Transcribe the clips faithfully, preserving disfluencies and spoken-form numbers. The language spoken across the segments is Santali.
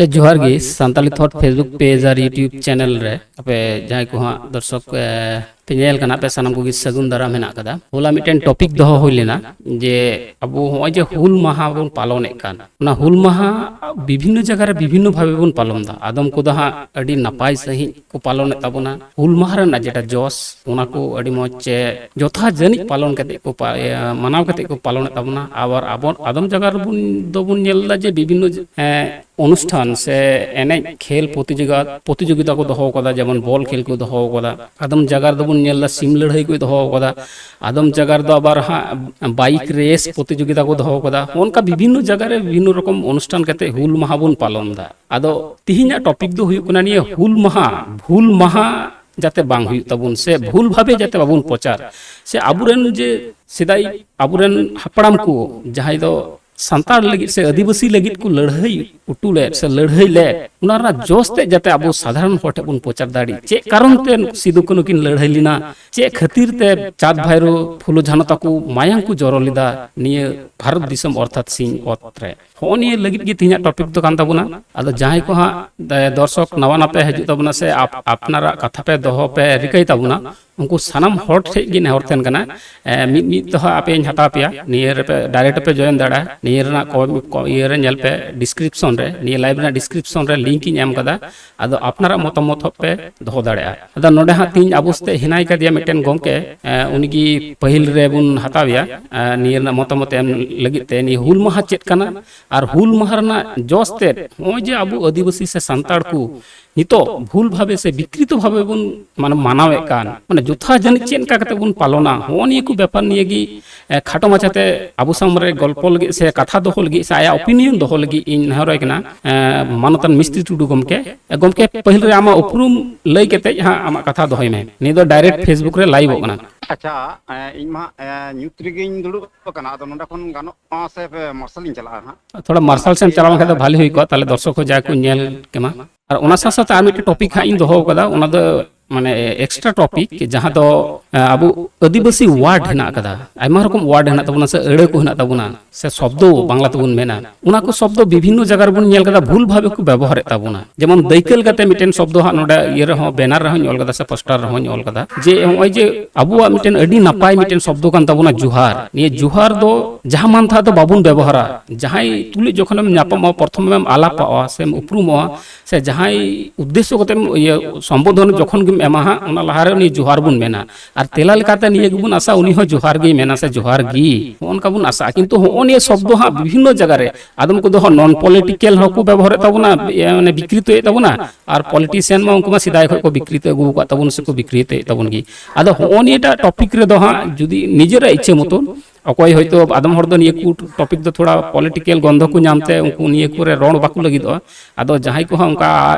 ᱡᱚᱦᱟᱨ ᱜᱮ, ᱥᱟᱱᱛᱟᱞᱤ ᱛᱷᱚᱴ Facebook ᱯᱮᱡᱽ ᱟᱨ YouTube ᱪᱮᱱᱮᱞ ᱨᱮ ᱟᱯᱮ ᱡᱟᱦᱟᱸᱭ ᱠᱚ ᱦᱟᱸᱜ ᱫᱚᱨᱥᱚᱠ, ᱮ, ᱯᱮ ᱧᱮᱞ ᱠᱟᱱᱟ, ᱟᱯᱮ ᱥᱟᱱᱟᱢ ᱠᱚᱜᱮ ᱥᱟᱹᱜᱩᱱ ᱫᱟᱨᱟᱢ ᱦᱮᱱᱟᱜ ᱟᱠᱟᱫᱟ᱾ ᱦᱚᱞᱟ ᱢᱤᱫᱴᱮᱱ ᱴᱚᱯᱤᱠ ᱫᱚᱦᱚ ᱦᱩᱭ ᱞᱮᱱᱟ ᱡᱮ ᱟᱵᱚ ᱦᱚᱸᱜᱼᱚᱭ ᱡᱮ ᱦᱩᱞ ᱢᱟᱦᱟ ᱵᱚᱱ ᱯᱟᱞᱚᱱᱮᱫ ᱠᱟᱱ, ᱚᱱᱟ ᱦᱩᱞ ᱢᱟᱦᱟ ᱵᱤᱵᱷᱤᱱᱱᱚ ᱡᱟᱭᱜᱟ ᱨᱮ ᱵᱤᱵᱷᱤᱱᱱᱚ ᱵᱷᱟᱵᱮ ᱵᱚᱱ ᱯᱟᱞᱚᱱ ᱮᱫᱟ᱾ ᱟᱫᱚᱢ ᱠᱚᱫᱚ ᱦᱟᱸᱜ ᱟᱹᱰᱤ ᱱᱟᱯᱟᱭ ᱥᱟᱺᱦᱤᱡ ᱠᱚ ᱯᱟᱞᱚᱱᱮᱫ ᱛᱟᱵᱚᱱᱟ᱾ ᱦᱩᱞ ᱢᱟᱦᱟ ᱨᱮᱱᱟᱜ ᱡᱮᱴᱟ ᱡᱚᱥ, ᱚᱱᱟ ᱠᱚ ᱟᱹᱰᱤ ᱢᱚᱡᱽ ᱪᱮ ᱡᱚᱛᱷᱟ ᱡᱟᱹᱱᱤᱡ ᱯᱟᱞᱚᱱ ᱠᱟᱛᱮ ᱠᱚ ᱯᱟ-, ᱤᱭᱟᱹ, ᱢᱟᱱᱟᱣ ᱠᱟᱛᱮ ᱠᱚ ᱯᱟᱞᱚᱱᱮᱫ ᱛᱟᱵᱚᱱᱟ᱾ ᱟᱵᱟᱨ ᱟᱵᱚ ᱟᱫᱚᱢ ᱡᱟᱭᱜᱟ ᱨᱮᱵᱚᱱ ᱫᱚᱵᱚᱱ ᱧᱮᱞ ᱮᱫᱟ ᱡᱮ ᱵᱤᱵᱷᱤᱱᱱᱚ ᱡᱮ, ᱮᱸ, ᱚᱱᱩᱥᱴᱷᱟᱱ ᱥᱮ ᱮᱱᱮᱡ ᱠᱷᱮᱞ ᱯᱨᱚᱛᱤᱡᱳᱜᱤ-, ᱯᱨᱚᱛᱤᱡᱳᱜᱤᱛᱟ ᱠᱚ ᱫᱚᱦᱚ ᱟᱠᱟᱫᱟ, ᱡᱮᱢᱚᱱ ᱵᱚᱞ ᱠᱷᱮᱞ ᱠᱚ ᱫᱚᱦᱚ ᱟᱠᱟᱫᱟ᱾ ᱟᱫᱚᱢ ᱡᱟᱭᱜᱟ ᱨᱮᱫᱚ ᱵᱚᱱ ᱧᱮᱞ ᱮᱫᱟ ᱥᱤᱢ ᱞᱟᱹᱲᱦᱟᱹᱭ ᱠᱚ ᱫᱚᱦᱚ ᱟᱠᱟᱫᱟ᱾ ᱟᱫᱚᱢ ᱡᱟᱭᱜᱟ ᱨᱮᱫᱚ ᱟᱵᱟᱨ ᱦᱟᱸᱜ ᱵᱟᱭᱤᱠ ᱨᱮᱥ ᱯᱨᱚᱛᱤᱡᱳᱜᱤᱛᱟ ᱠᱚ ᱫᱚᱦᱚ ᱟᱠᱟᱫᱟ᱾ ᱚᱱᱠᱟ ᱵᱤᱵᱷᱤᱱᱱᱚ ᱡᱟᱭᱜᱟ ᱨᱮ ᱵᱤᱵᱷᱤᱱᱱᱚ ᱨᱚᱠᱚᱢ ᱚᱱᱩᱥᱴᱷᱟᱱ ᱠᱟᱛᱮ ᱦᱩᱞ ᱢᱟᱦᱟ ᱵᱚᱱ ᱯᱟᱞᱚᱱ ᱮᱫᱟ᱾ ᱟᱫᱚ ᱛᱤᱦᱤᱧᱟᱜ ᱴᱚᱯᱤᱠ ᱫᱚ ᱦᱩᱭᱩᱜ ᱠᱟᱱᱟ ᱱᱤᱭᱟᱹ ᱦᱩᱞ ᱢᱟᱦᱟ, ᱦᱩᱞ ᱢᱟᱦᱟ ᱡᱟᱛᱮ ᱵᱟᱝ ᱦᱩᱭᱩᱜ ᱛᱟᱵᱚᱱ ᱥᱮ ᱵᱷᱩᱞ ᱵᱷᱟᱵᱮ ᱡᱟᱛᱮ ᱵᱟᱵᱚᱱ ᱯᱨᱚᱪᱟᱨ, ᱥᱮ ᱟᱵᱚᱨᱮᱱ ᱡᱮ ᱥᱮᱫᱟᱭ ᱟᱵᱚᱨᱮᱱ ᱦᱟᱯᱲᱟᱢ ᱠᱚ ᱡᱟᱦᱟᱸᱭ ᱫᱚ ᱥᱟᱱᱛᱟᱲ ᱞᱟᱹᱜᱤᱫ ᱥᱮ ᱟᱹᱫᱤᱵᱟᱹᱥᱤ ᱞᱟᱹᱜᱤᱫ ᱠᱚ ᱞᱟᱹᱲᱦᱟᱹᱭ ᱦᱚᱴᱚ ᱞᱮᱫ ᱥᱮ ᱞᱟᱹᱲᱦᱟᱹᱭ ᱞᱮᱫ, ᱚᱱᱟ ᱨᱮᱱᱟᱜ ᱡᱚᱥ ᱛᱮ ᱡᱟᱛᱮ ᱟᱵᱚ ᱥᱟᱫᱷᱟᱨᱚᱱ ᱦᱚᱲ ᱴᱷᱮᱱ ᱵᱚᱱ ᱯᱨᱚᱪᱟᱨ ᱫᱟᱲᱮᱜ᱾ ᱪᱮᱫ ᱠᱟᱨᱚᱱ ᱛᱮ ᱥᱤᱫᱩ ᱠᱟᱹᱱᱦᱩ ᱠᱤᱱ ᱞᱟᱹᱲᱦᱟᱹᱭ ᱞᱮᱱᱟ, ᱪᱮᱫ ᱠᱷᱟᱹᱛᱤᱨ ᱛᱮ ᱪᱟᱸᱫᱽ ᱵᱷᱟᱭᱨᱳ ᱯᱷᱩᱞᱳ ᱡᱷᱟᱱᱚ ᱛᱟᱠᱚ ᱢᱟᱭᱟᱝ ᱠᱚ ᱡᱚᱨᱚ ᱞᱮᱫᱟ ᱱᱤᱭᱟᱹ ᱵᱷᱟᱨᱚᱛ ᱫᱤᱥᱚᱢ ᱚᱨᱛᱷᱟᱛ ᱥᱤᱧ ᱚᱛ ᱨᱮ᱾ ᱦᱚᱸᱜᱼᱚ ᱱᱤᱭᱟᱹ ᱞᱟᱹᱜᱤᱫ ᱜᱮ ᱛᱮᱦᱮᱧᱟᱜ ᱴᱚᱯᱤᱠ ᱫᱚ ᱠᱟᱱ ᱛᱟᱵᱚᱱᱟ᱾ ᱟᱫᱚ ᱡᱟᱦᱟᱸᱭ ᱠᱚ ᱦᱟᱸᱜ, ᱮ, ᱫᱚᱨᱥᱚᱠ ᱱᱟᱣᱟ ᱱᱟᱯᱮ ᱦᱤᱡᱩᱜ ᱛᱟᱵᱚᱱᱟ ᱥᱮ ᱟᱯ-, ᱟᱯᱱᱟᱨᱟᱜ ᱠᱟᱛᱷᱟ ᱯᱮ ᱫᱚᱦᱚ ᱯᱮ ᱨᱤᱠᱟᱹᱭ ᱛᱟᱵᱚᱱᱟ, ᱩᱱᱠᱩ ᱥᱟᱱᱟᱢ ᱦᱚᱲ ᱴᱷᱮᱱ ᱜᱮ ᱱᱮᱦᱚᱨ ᱛᱟᱦᱮᱱ ᱠᱟᱱᱟ, ᱮ, ᱢᱤᱫ ᱢᱤᱫ ᱛᱮᱦᱚᱸ ᱟᱯᱮᱧ ᱦᱟᱛᱟᱣ ᱯᱮᱭᱟ᱾ ᱱᱤᱭᱟᱹ ᱨᱮᱯᱮ ᱰᱟᱭᱨᱮᱠᱴ ᱯᱮ ᱡᱚᱭᱮᱱ ᱫᱟᱲᱮᱭᱟᱜᱼᱟ᱾ ᱱᱤᱭᱟᱹ ᱨᱮᱱᱟᱜ ᱠᱚ, ᱠᱚ, ᱤᱭᱟᱹ ᱨᱮ ᱧᱮᱞ ᱯᱮ, ᱰᱤᱥᱠᱨᱤᱯᱥᱚᱱ ᱨᱮ, ᱱᱤᱭᱟᱹ ᱞᱟᱭᱤᱵᱷ ᱨᱮᱱᱟᱜ ᱰᱤᱥᱠᱨᱤᱯᱥᱚᱱ ᱨᱮ ᱞᱤᱝᱠ ᱤᱧ ᱮᱢ ᱠᱟᱫᱟ᱾ ᱟᱫᱚ ᱟᱯᱱᱟᱨᱟᱜ ᱢᱚᱛᱟᱢᱚᱛ ᱦᱚᱸ ᱯᱮ ᱫᱚᱦᱚ ᱫᱟᱲᱮᱭᱟᱜᱼᱟ᱾ ᱟᱫᱚ ᱱᱚᱰᱮ ᱦᱟᱸᱜ ᱛᱤᱦᱤᱧ ᱟᱵᱚ ᱥᱟᱛᱮ ᱦᱮᱱᱟᱭ ᱠᱟᱫᱮᱭᱟ ᱢᱤᱫᱴᱮᱱ ᱜᱚᱢᱠᱮ, ᱮ, ᱩᱱᱤ ᱜᱮ ᱯᱟᱹᱦᱤᱞ ᱨᱮᱵᱚᱱ ᱦᱟᱛᱟᱣᱮᱭᱟ, ᱮ, ᱱᱤᱭᱟᱹ ᱨᱮᱱᱟᱜ ᱢᱚᱛᱟᱢᱚᱛ ᱮᱢ ᱞᱟᱹᱜᱤᱫ ᱛᱮ᱾ ᱱᱤᱭᱟᱹ ᱦᱩᱞ ᱢᱟᱦᱟ ᱪᱮᱫ ᱠᱟᱱᱟ ᱟᱨ ᱦᱩᱞ ᱢᱟᱦᱟ ᱨᱮᱱᱟᱜ ᱡᱚᱥ ᱛᱮᱫ ᱱᱚᱜᱼᱚᱭ ᱡᱮ ᱟᱵᱚ ᱟᱹᱫᱤᱵᱟᱹᱥᱤ ᱥᱮ ᱥᱟᱱᱛᱟᱲ ᱠᱚ ᱱᱤᱛᱚᱜ ᱵᱷᱩᱞ ᱵᱷᱟᱵᱮ ᱥᱮ ᱵᱤᱠᱨᱤᱛᱚ ᱵᱷᱟᱵᱮ ᱵᱚᱱ ᱢᱟᱱᱮ ᱢᱟᱱᱟᱣᱮᱫ ᱠᱟᱱ, ᱢᱟᱱᱮ ᱡᱚᱛᱷᱟ ᱡᱟᱹᱱᱤᱡ ᱪᱮᱫ ᱞᱮᱠᱟ ᱠᱟᱛᱮ ᱵᱚᱱ ᱯᱟᱞᱚᱱᱟ, ᱦᱚᱸᱜᱼᱚ ᱱᱤᱭᱟᱹ ᱠᱚ ᱵᱮᱯᱟᱨ ᱱᱤᱭᱮ ᱜᱮ, ᱮ, ᱠᱷᱟᱴᱚ ᱢᱟᱪᱷᱟᱛᱮ ᱟᱵᱚ ᱥᱟᱢᱟᱝ ᱨᱮ ᱜᱚᱞᱯᱚ ᱞᱟᱹᱜᱤᱫ ᱥᱮ ᱠᱟᱛᱷᱟ ᱫᱚᱦᱚ ᱞᱟᱹᱜᱤᱫ ᱥᱮ ᱟᱭᱟᱜ ᱚᱯᱤᱱᱤᱭᱚᱱ ᱫᱚᱦᱚ ᱞᱟᱹᱜᱤᱫ ᱤᱧ ᱱᱮᱦᱚᱨᱟᱭ ᱠᱟᱱᱟ, ᱮ, ᱢᱟᱱᱚᱛᱟᱱ ᱢᱤᱥᱛᱨᱤ ᱴᱩᱰᱩ ᱜᱚᱢᱠᱮ᱾ ᱮ, ᱜᱚᱢᱠᱮ, ᱯᱟᱹᱦᱤᱞ ᱨᱮ ᱟᱢᱟᱜ ᱩᱯᱨᱩᱢ ᱞᱟᱹᱭ ᱠᱟᱛᱮ ᱦᱟᱸᱜ ᱟᱢᱟᱜ ᱠᱟᱛᱷᱟ ᱫᱚᱦᱚᱭ ᱢᱮ᱾ ᱱᱤᱭᱟᱹ ᱫᱚ ᱰᱟᱭᱨᱮᱠᱴ ᱯᱷᱮᱥᱵᱩᱠ ᱨᱮ ᱞᱟᱭᱤᱵᱷᱚᱜ ᱠᱟᱱᱟ᱾ ᱟᱪᱪᱷᱟ, ᱮ, ᱤᱧ ᱢᱟ, ᱮ, ᱧᱩᱛ ᱨᱮᱜᱮᱧ ᱫᱩᱲᱩᱵ ᱟᱠᱟᱱᱟ, ᱟᱫᱚ ᱱᱚᱸᱰᱮ ᱠᱷᱚᱱ ᱜᱟᱱᱚᱜᱼᱟ ᱥᱮ ᱯᱮ ᱢᱟᱨᱥᱟᱞᱤᱧ ᱪᱟᱞᱟᱜᱼᱟ ᱦᱟᱸᱜ? ᱛᱷᱚᱲᱟ ᱢᱟᱨᱥᱟᱞ ᱥᱮᱫ ᱮᱢ ᱪᱟᱞᱟᱣ ᱞᱮᱱᱠᱷᱟᱱ ᱫᱚ ᱵᱷᱟᱞᱤ ᱦᱩᱭ ᱠᱚᱜᱼᱟ, ᱛᱟᱦᱞᱮ ᱫᱚᱨᱥᱚᱠ ᱦᱚᱸ ᱡᱟ ᱠᱚ ᱧᱮᱞ ᱠᱮᱢᱟ᱾ ᱟᱨ ᱚᱱᱟ ᱥᱟᱶ ᱥᱟᱶᱛᱮ ᱟᱨ ᱢᱤᱫᱴᱮᱱ ᱴᱚᱯᱤᱠ ᱦᱟᱸᱜ ᱤᱧ ᱫᱚᱦᱚ ᱟᱠᱟᱫᱟ, ᱚᱱᱟ ᱫᱚ ᱢᱟᱱᱮ ᱮᱠᱥᱴᱨᱟ ᱴᱚᱯᱤᱠ, ᱡᱟᱦᱟᱸ ᱫᱚ ᱟᱵᱚ ᱟᱹᱫᱤᱵᱟᱹᱥᱤ ᱣᱟᱨᱰ ᱦᱮᱱᱟᱜ ᱟᱠᱟᱫᱟ, ᱟᱭᱢᱟ ᱨᱚᱠᱚᱢ ᱣᱟᱨᱰ ᱦᱮᱱᱟᱜ ᱛᱟᱵᱚᱱᱟ ᱥᱮ ᱟᱹᱲᱟᱹ ᱠᱚ ᱦᱮᱱᱟᱜ ᱛᱟᱵᱚᱱᱟ ᱥᱮ ᱥᱚᱵᱫᱚ ᱵᱟᱝᱞᱟ ᱛᱮᱵᱚᱱ ᱢᱮᱱᱟ, ᱚᱱᱟ ᱠᱚ ᱥᱚᱵᱫᱚ ᱵᱤᱵᱷᱤᱱᱱᱚ ᱡᱟᱭᱜᱟ ᱨᱮᱵᱚᱱ ᱧᱮᱞ ᱠᱟᱫᱟ ᱵᱷᱩᱞ ᱵᱷᱟᱵᱮ ᱠᱚ ᱵᱮᱵᱚᱦᱟᱨᱮᱫ ᱛᱟᱵᱚᱱᱟ᱾ ᱡᱮᱢᱚᱱ ᱫᱟᱹᱭᱠᱟᱹ ᱞᱮᱠᱟᱛᱮ ᱢᱤᱫᱴᱮᱱ ᱥᱚᱵᱫᱚ ᱦᱟᱸᱜ ᱱᱚᱰᱮ ᱤᱭᱟᱹ ᱨᱮᱦᱚᱸ, ᱵᱮᱱᱟᱨ ᱨᱮᱦᱚᱸᱧ ᱚᱞ ᱠᱟᱫᱟ ᱥᱮ ᱯᱳᱥᱴᱟᱨ ᱨᱮᱦᱚᱸᱧ ᱚᱞ ᱠᱟᱫᱟ, ᱡᱮ ᱱᱚᱜᱼᱚᱭ ᱡᱮ ᱟᱵᱚᱣᱟᱜ ᱢᱤᱫᱴᱮᱱ ᱟᱹᱰᱤ ᱱᱟᱯᱟᱭ ᱢᱤᱫᱴᱮᱱ ᱥᱚᱵᱫᱚ ᱠᱟᱱ ᱛᱟᱵᱚᱱᱟ ᱡᱩᱦᱟᱨ᱾ ᱱᱤᱭᱟᱹ ᱡᱩᱦᱟᱨ ᱫᱚ ᱡᱟᱦᱟᱸ ᱢᱟᱱ ᱛᱟᱦᱟ ᱫᱚ ᱵᱟᱵᱚᱱ ᱵᱮᱵᱚᱦᱟᱨᱟ᱾ ᱡᱟᱦᱟᱸᱭ ᱛᱩᱞᱩᱡ ᱡᱚᱠᱷᱚᱱᱮᱢ ᱧᱟᱯᱟᱢᱚᱜᱼᱟ, ᱯᱨᱚᱛᱷᱚᱢᱮᱢ ᱟᱞᱟᱯᱚᱜᱼᱟ ᱥᱮᱢ ᱩᱯᱨᱩᱢᱚᱜᱼᱟ, ᱥᱮ ᱡᱟᱦᱟᱸᱭ ᱩᱫᱽᱫᱮᱥᱥᱚ ᱠᱟᱛᱮᱢ ᱤᱭᱟᱹ ᱥᱚᱢᱵᱳᱫᱷᱚᱱ ᱡᱚᱠᱷᱚᱱ ᱜᱮᱢ ᱮᱢᱟ ᱦᱟᱸᱜ, ᱚᱱᱟ ᱞᱟᱦᱟᱨᱮ ᱩᱱᱤ ᱡᱚᱦᱟᱨ ᱵᱚᱱ ᱢᱮᱱᱟ᱾ ᱟᱨ ᱛᱮᱞᱟ ᱞᱮᱠᱟᱛᱮ ᱱᱤᱭᱟᱹ ᱜᱮᱵᱚᱱ ᱟᱥᱟ, ᱩᱱᱤ ᱦᱚᱸ ᱡᱚᱦᱟᱨ ᱜᱮᱭ ᱢᱮᱱᱟ ᱥᱮ ᱡᱚᱦᱟᱨ ᱜᱮ, ᱱᱚᱜᱼᱚ ᱱᱚᱝᱠᱟ ᱵᱚᱱ ᱟᱥᱟᱜᱼᱟ᱾ ᱠᱤᱱᱛᱩ ᱦᱚᱸᱜᱼᱚ ᱱᱤᱭᱟᱹ ᱥᱚᱵᱫᱚ ᱦᱟᱸᱜ ᱵᱤᱵᱷᱤᱱᱱᱚ ᱡᱟᱭᱜᱟ ᱨᱮ, ᱟᱫᱚᱢ ᱠᱚᱫᱚ ᱦᱟᱸᱜ ᱱᱚᱱ ᱯᱚᱞᱤᱴᱤᱠᱮᱞ ᱦᱚᱸᱠᱚ ᱵᱮᱵᱚᱦᱟᱨᱮᱫ ᱛᱟᱵᱚᱱᱟ, ᱤᱭᱟᱹ, ᱢᱟᱱᱮ ᱵᱤᱠᱨᱤᱛᱚᱭᱮᱫ ᱛᱟᱵᱚᱱᱟ, ᱟᱨ ᱯᱚᱞᱤᱴᱤᱥᱤᱭᱟᱱ ᱢᱟ ᱩᱱᱠᱩ ᱢᱟ ᱥᱮᱫᱟᱭ ᱠᱷᱚᱱ ᱠᱚ ᱵᱤᱠᱨᱤᱛᱚ ᱟᱹᱜᱩ ᱟᱠᱟᱫ ᱛᱟᱵᱚᱱ ᱥᱮᱠᱚ ᱵᱤᱠᱨᱤᱛᱚᱭᱮᱫ ᱛᱟᱵᱚᱱ ᱜᱮ᱾ ᱟᱫᱚ ᱦᱚᱸᱜᱼᱚ ᱱᱤᱭᱟᱹᱴᱟᱜ ᱴᱚᱯᱤᱠ ᱨᱮᱫᱚ ᱦᱟᱸᱜ ᱡᱩᱫᱤ ᱱᱤᱡᱮᱨᱟᱜ ᱤᱪᱪᱷᱟᱹ ᱢᱚᱛᱚᱱ, ᱚᱠᱚᱭ ᱦᱚᱭᱛᱳ ᱟᱫᱚᱢ ᱦᱚᱲ ᱫᱚ ᱱᱤᱭᱟᱹ ᱠᱚ ᱴᱚᱯᱤᱠ ᱫᱚ ᱛᱷᱚᱲᱟ ᱯᱚᱞᱤᱴᱤᱠᱮᱞ ᱜᱚᱱᱫᱷᱚ ᱠᱚ ᱧᱟᱢ ᱛᱮ ᱩᱱᱠᱩ ᱱᱤᱭᱟᱹ ᱠᱚᱨᱮ ᱨᱚᱲ ᱵᱟᱠᱚ ᱞᱟᱹᱜᱤᱫᱚᱜᱼᱟ᱾ ᱟᱫᱚ ᱡᱟᱦᱟᱸᱭ ᱠᱚ ᱦᱟᱸᱜ ᱚᱱᱠᱟ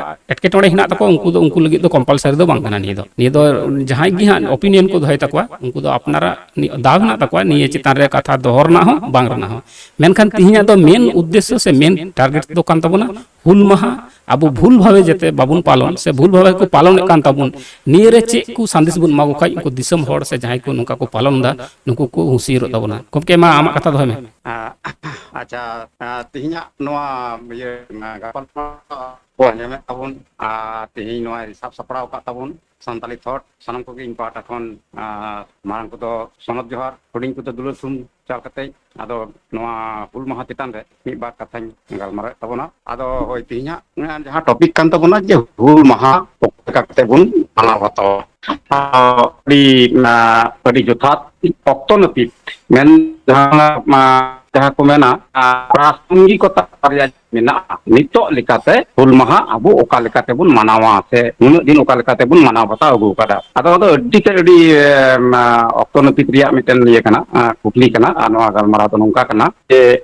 ᱮᱴᱠᱮᱴᱚᱬᱮ ᱦᱮᱱᱟᱜ ᱛᱟᱠᱚᱣᱟ, ᱩᱱᱠᱩ ᱫᱚ, ᱩᱱᱠᱩ ᱞᱟᱹᱜᱤᱫ ᱫᱚ ᱠᱚᱢᱯᱟᱞᱥᱟᱨᱤ ᱫᱚ ᱵᱟᱝ ᱠᱟᱱᱟ ᱱᱤᱭᱟᱹ ᱫᱚ᱾ ᱱᱤᱭᱟᱹ ᱫᱚ ᱡᱟᱦᱟᱸᱭ ᱜᱮ ᱦᱟᱸᱜ ᱚᱯᱤᱱᱤᱭᱚᱱ ᱠᱚ ᱫᱚᱦᱚᱭ ᱛᱟᱠᱚᱣᱟ, ᱩᱱᱠᱩ ᱫᱚ ᱟᱯᱱᱟᱨᱟᱜ ᱱᱤ-, ᱫᱟᱣ ᱦᱮᱱᱟᱜ ᱛᱟᱠᱚᱣᱟ ᱱᱤᱭᱟᱹ ᱪᱮᱛᱟᱱ ᱨᱮ ᱠᱟᱛᱷᱟ ᱫᱚᱦᱚ ᱨᱮᱱᱟᱜ ᱦᱚᱸ ᱵᱟᱝ ᱨᱮᱱᱟᱜ ᱦᱚᱸ᱾ ᱢᱮᱱᱠᱷᱟᱱ ᱛᱤᱦᱤᱧᱟᱜ ᱫᱚ ᱢᱮᱱ ᱩᱫᱽᱫᱮᱥᱥᱚ ᱥᱮ ᱢᱮᱱ ᱴᱟᱨᱜᱮᱴ ᱫᱚ ᱠᱟᱱ ᱛᱟᱵᱚᱱᱟ ᱦᱩᱞ ᱢᱟᱦᱟ ᱟᱵᱚ ᱵᱷᱩᱞ ᱵᱷᱟᱵᱮ ᱡᱟᱛᱮ ᱵᱟᱵᱚᱱ ᱯᱟᱞᱚᱱ, ᱥᱮ ᱵᱷᱩᱞ ᱵᱷᱟᱵᱮ ᱠᱚ ᱯᱟᱞᱚᱱᱮᱫ ᱠᱟᱱ ᱛᱟᱵᱚᱱ, ᱱᱤᱭᱟᱹ ᱨᱮ ᱪᱮᱫ ᱠᱚ ᱥᱟᱸᱫᱮᱥ ᱵᱚᱱ ᱮᱢᱟ ᱠᱚ ᱠᱷᱟᱡ ᱩᱱᱠᱩ ᱫᱤᱥᱚᱢ ᱦᱚᱲ ᱥᱮ ᱡᱟᱦᱟᱸᱭ ᱠᱚ ᱱᱚᱝᱠᱟ ᱠᱚ ᱯᱟᱞᱚᱱ ᱮᱫᱟ, ᱱᱩᱠᱩ ᱠᱚ ᱦᱩᱸᱥᱤᱭᱟᱹᱨᱚᱜ ᱛᱟᱵᱚᱱᱟ᱾ ᱜᱚᱢᱠᱮ, ᱢᱟ ᱟᱢᱟᱜ ᱠᱟᱛᱷᱟ ᱫᱚᱦᱚᱭ ᱢᱮ᱾ ᱟᱪᱪᱷᱟ, ᱛᱮᱦᱮᱧᱟᱜ ᱱᱚᱣᱟ ᱤᱭᱟᱹ ᱜᱟᱯᱟᱞᱢᱟᱨᱟᱣ ᱠᱚ ᱟᱸᱡᱚᱢᱮᱫ ᱛᱟᱵᱚᱱ ᱟᱨ ᱛᱮᱦᱮᱧ ᱱᱚᱣᱟ ᱥᱟᱵ ᱥᱟᱯᱲᱟᱣ ᱟᱠᱟᱫ ᱛᱟᱵᱚᱱ ᱥᱟᱱᱛᱟᱞᱤ ᱛᱷᱚᱴ, ᱥᱟᱱᱟᱢ ᱠᱚᱜᱮ ᱤᱧ ᱯᱟᱦᱴᱟ ᱠᱷᱚᱱ, ᱟᱨ ᱢᱟᱨᱟᱝ ᱠᱚᱫᱚ ᱥᱚᱱᱚᱛ ᱡᱚᱦᱟᱨ, ᱦᱩᱰᱤᱧ ᱠᱚᱫᱚ ᱫᱩᱞᱟᱹᱲ ᱥᱩᱢ ᱪᱟᱞ ᱠᱟᱛᱮ, ᱟᱫᱚ ᱱᱚᱣᱟ ᱦᱩᱞ ᱢᱟᱦᱟ ᱪᱮᱛᱟᱱ ᱨᱮ ᱢᱤᱫ ᱵᱟᱨ ᱠᱟᱛᱷᱟᱧ ᱜᱟᱞᱢᱟᱨᱟᱣᱮᱫ ᱛᱟᱵᱚᱱᱟ᱾ ᱟᱫᱚ ᱦᱳᱭ, ᱛᱮᱦᱮᱧᱟᱜ ᱡᱟᱦᱟᱸ ᱴᱚᱯᱤᱠ ᱠᱟᱱ ᱛᱟᱵᱚᱱᱟ ᱡᱮ ᱦᱩᱞ ᱢᱟᱦᱟ ᱚᱠᱟ ᱞᱮᱠᱟ ᱠᱟᱛᱮ ᱵᱚᱱ ᱢᱟᱱᱟᱣ ᱵᱟᱛᱟᱣᱟ, ᱟᱹᱰᱤ, ᱟᱹᱰᱤ ᱡᱚᱛᱷᱟᱛ ᱚᱠᱛᱚ ᱱᱟᱹᱯᱤᱛ ᱢᱮᱱ ᱡᱟᱦᱟᱸ, ᱡᱟᱦᱟᱸ ᱠᱚ ᱢᱮᱱᱟ, ᱯᱨᱟᱥᱚᱝᱜᱤᱠᱚᱛᱟ ᱨᱮᱭᱟᱜ ᱢᱮᱱᱟᱜᱼᱟ᱾ ᱱᱤᱛᱚᱜ ᱞᱮᱠᱟᱛᱮ ᱦᱩᱞ ᱢᱟᱦᱟ ᱟᱵᱚ ᱚᱠᱟ ᱞᱮᱠᱟᱛᱮᱵᱚᱱ ᱢᱟᱱᱟᱣᱟ ᱥᱮ ᱱᱩᱱᱟᱹᱜ ᱫᱤᱱ ᱚᱠᱟ ᱞᱮᱠᱟᱛᱮᱵᱚᱱ ᱢᱟᱱᱟᱣ ᱵᱟᱛᱟᱣ ᱟᱹᱜᱩ ᱟᱠᱟᱫᱟ᱾ ᱟᱫᱚ ᱚᱱᱟ ᱫᱚ ᱟᱹᱰᱤ ᱛᱮᱫ ᱟᱹᱰᱤ, ᱮᱢ, ᱚᱠᱛᱚ ᱱᱟᱹᱯᱤᱛ ᱨᱮᱭᱟᱜ ᱢᱤᱫᱴᱮᱱ ᱤᱭᱟᱹ ᱠᱟᱱᱟ, ᱮ, ᱠᱩᱠᱞᱤ ᱠᱟᱱᱟ᱾ ᱟᱨ ᱱᱚᱣᱟ ᱜᱟᱞᱢᱟᱨᱟᱣ ᱫᱚ ᱱᱚᱝᱠᱟ ᱠᱟᱱᱟ ᱡᱮ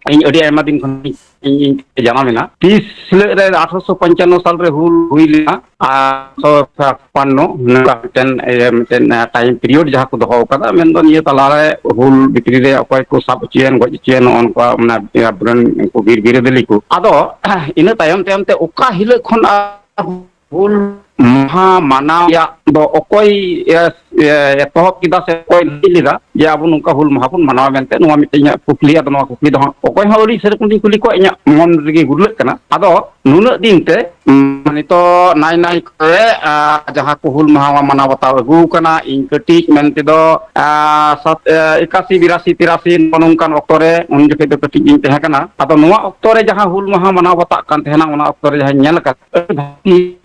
ᱤᱧ ᱟᱹᱰᱤ ᱟᱭᱢᱟ ᱫᱤᱱ ᱠᱷᱚᱱ ᱤᱧ, ᱤᱧ ᱡᱟᱱᱟᱢ ᱮᱱᱟ᱾ ᱛᱤᱥ ᱦᱤᱞᱳᱜ ᱨᱮ ᱟᱴᱷᱨᱚᱥᱚ ᱯᱚᱧᱪᱟᱱᱱᱚ ᱥᱟᱞ ᱨᱮ ᱦᱩᱞ ᱦᱩᱭ ᱞᱮᱱᱟ, ᱟᱨ ᱪᱷᱟᱯᱟᱱᱱᱚ ᱱᱚᱝᱠᱟ ᱢᱤᱫᱴᱮᱱ, ᱤᱭᱟᱹ, ᱢᱤᱫᱴᱮᱱ, ᱮ, ᱴᱟᱭᱤᱢ ᱯᱤᱨᱤᱭᱳᱰ ᱡᱟᱦᱟᱸ ᱠᱚ ᱫᱚᱦᱚ ᱟᱠᱟᱫᱟ, ᱢᱮᱱᱫᱚ ᱱᱤᱭᱟᱹ ᱛᱟᱞᱟᱨᱮ ᱦᱩᱞ ᱵᱷᱤᱛᱨᱤ ᱨᱮ ᱚᱠᱚᱭ ᱠᱚ ᱥᱟᱵ ᱦᱚᱪᱚᱭᱮᱱ, ᱜᱚᱡ ᱦᱚᱪᱚᱭᱮᱱ, ᱱᱚᱜᱼᱚ ᱱᱚᱝᱠᱟ, ᱢᱟᱱᱮ, ᱟᱵᱚᱨᱮᱱ ᱩᱱᱠᱩ ᱵᱤᱨ ᱵᱤᱨᱟᱹᱫᱟᱹᱞᱤ ᱠᱚ᱾ ᱟᱫᱚ ᱤᱱᱟᱹ ᱛᱟᱭᱚᱢ ᱛᱟᱭᱚᱢ ᱛᱮ ᱚᱠᱟ ᱦᱤᱞᱳᱜ ᱠᱷᱚᱱ ᱟᱨ ᱦᱩᱞ ᱢᱟᱦᱟ ᱢᱟᱱᱟᱣ ᱨᱮᱭᱟᱜ ᱫᱚ ᱚᱠᱚᱭ, ᱮ, ᱮ, ᱮᱛᱚᱦᱚᱵ ᱠᱮᱫᱟ ᱥᱮ ᱚᱠᱚᱭ ᱞᱟᱹᱭ ᱞᱮᱫᱟ ᱡᱮ ᱟᱵᱚ ᱱᱚᱝᱠᱟ ᱦᱩᱞ ᱢᱟᱦᱟ ᱵᱚᱱ ᱢᱟᱱᱟᱣᱟ ᱢᱮᱱᱛᱮ? ᱱᱚᱣᱟ ᱢᱤᱫᱴᱮᱱ ᱤᱧᱟᱹᱜ ᱠᱩᱠᱞᱤ᱾ ᱟᱫᱚ ᱱᱚᱣᱟ ᱠᱩᱠᱞᱤ ᱫᱚ ᱦᱟᱸᱜ ᱚᱠᱚᱭ ᱦᱚᱸ ᱟᱹᱣᱨᱤ ᱥᱮᱨᱚᱠᱚᱢ ᱞᱤᱧ ᱠᱩᱞᱤ ᱠᱚᱣᱟ, ᱤᱧᱟᱹᱜ ᱢᱚᱱ ᱨᱮᱜᱮ ᱜᱩᱨᱞᱟᱹᱜ ᱠᱟᱱᱟ᱾ ᱟᱫᱚ ᱱᱩᱱᱟᱹᱜ ᱫᱤᱱ ᱛᱮ, ᱩᱸ, ᱱᱤᱛᱚᱜ ᱱᱟᱭ ᱱᱟᱭ ᱠᱚᱨᱮ, ᱟ, ᱡᱟᱦᱟᱸ ᱠᱚ ᱦᱩᱞ ᱢᱟᱦᱟ ᱢᱟᱱᱟᱣ ᱵᱟᱛᱟᱣ ᱟᱹᱜᱩ ᱠᱟᱱᱟ, ᱤᱧ ᱠᱟᱹᱴᱤᱡ ᱢᱮᱱ ᱛᱮᱫᱚ, ᱟ, ᱥᱟᱛ, ᱟ, ᱮᱠᱟᱥᱤ, ᱵᱤᱨᱟᱥᱤ, ᱛᱤᱨᱟᱥᱤ, ᱱᱚᱜᱼᱚ ᱱᱚᱝᱠᱟᱱ ᱚᱠᱛᱚ ᱨᱮ, ᱩᱱ ᱡᱚᱠᱷᱮᱡ ᱫᱚ ᱠᱟᱹᱴᱤᱡ ᱜᱤᱧ ᱛᱟᱦᱮᱸ ᱠᱟᱱᱟ᱾ ᱟᱫᱚ ᱱᱚᱣᱟ ᱚᱠᱛᱚ ᱨᱮ ᱡᱟᱦᱟᱸ ᱦᱩᱞ ᱢᱟᱦᱟ ᱢᱟᱱᱟᱣ ᱵᱟᱛᱟᱜ ᱠᱟᱱ ᱛᱟᱦᱮᱱᱟ, ᱚᱱᱟ ᱚᱠᱛᱚ ᱨᱮ ᱡᱟᱦᱟᱸᱧ ᱧᱮᱞ ᱟᱠᱟᱫ,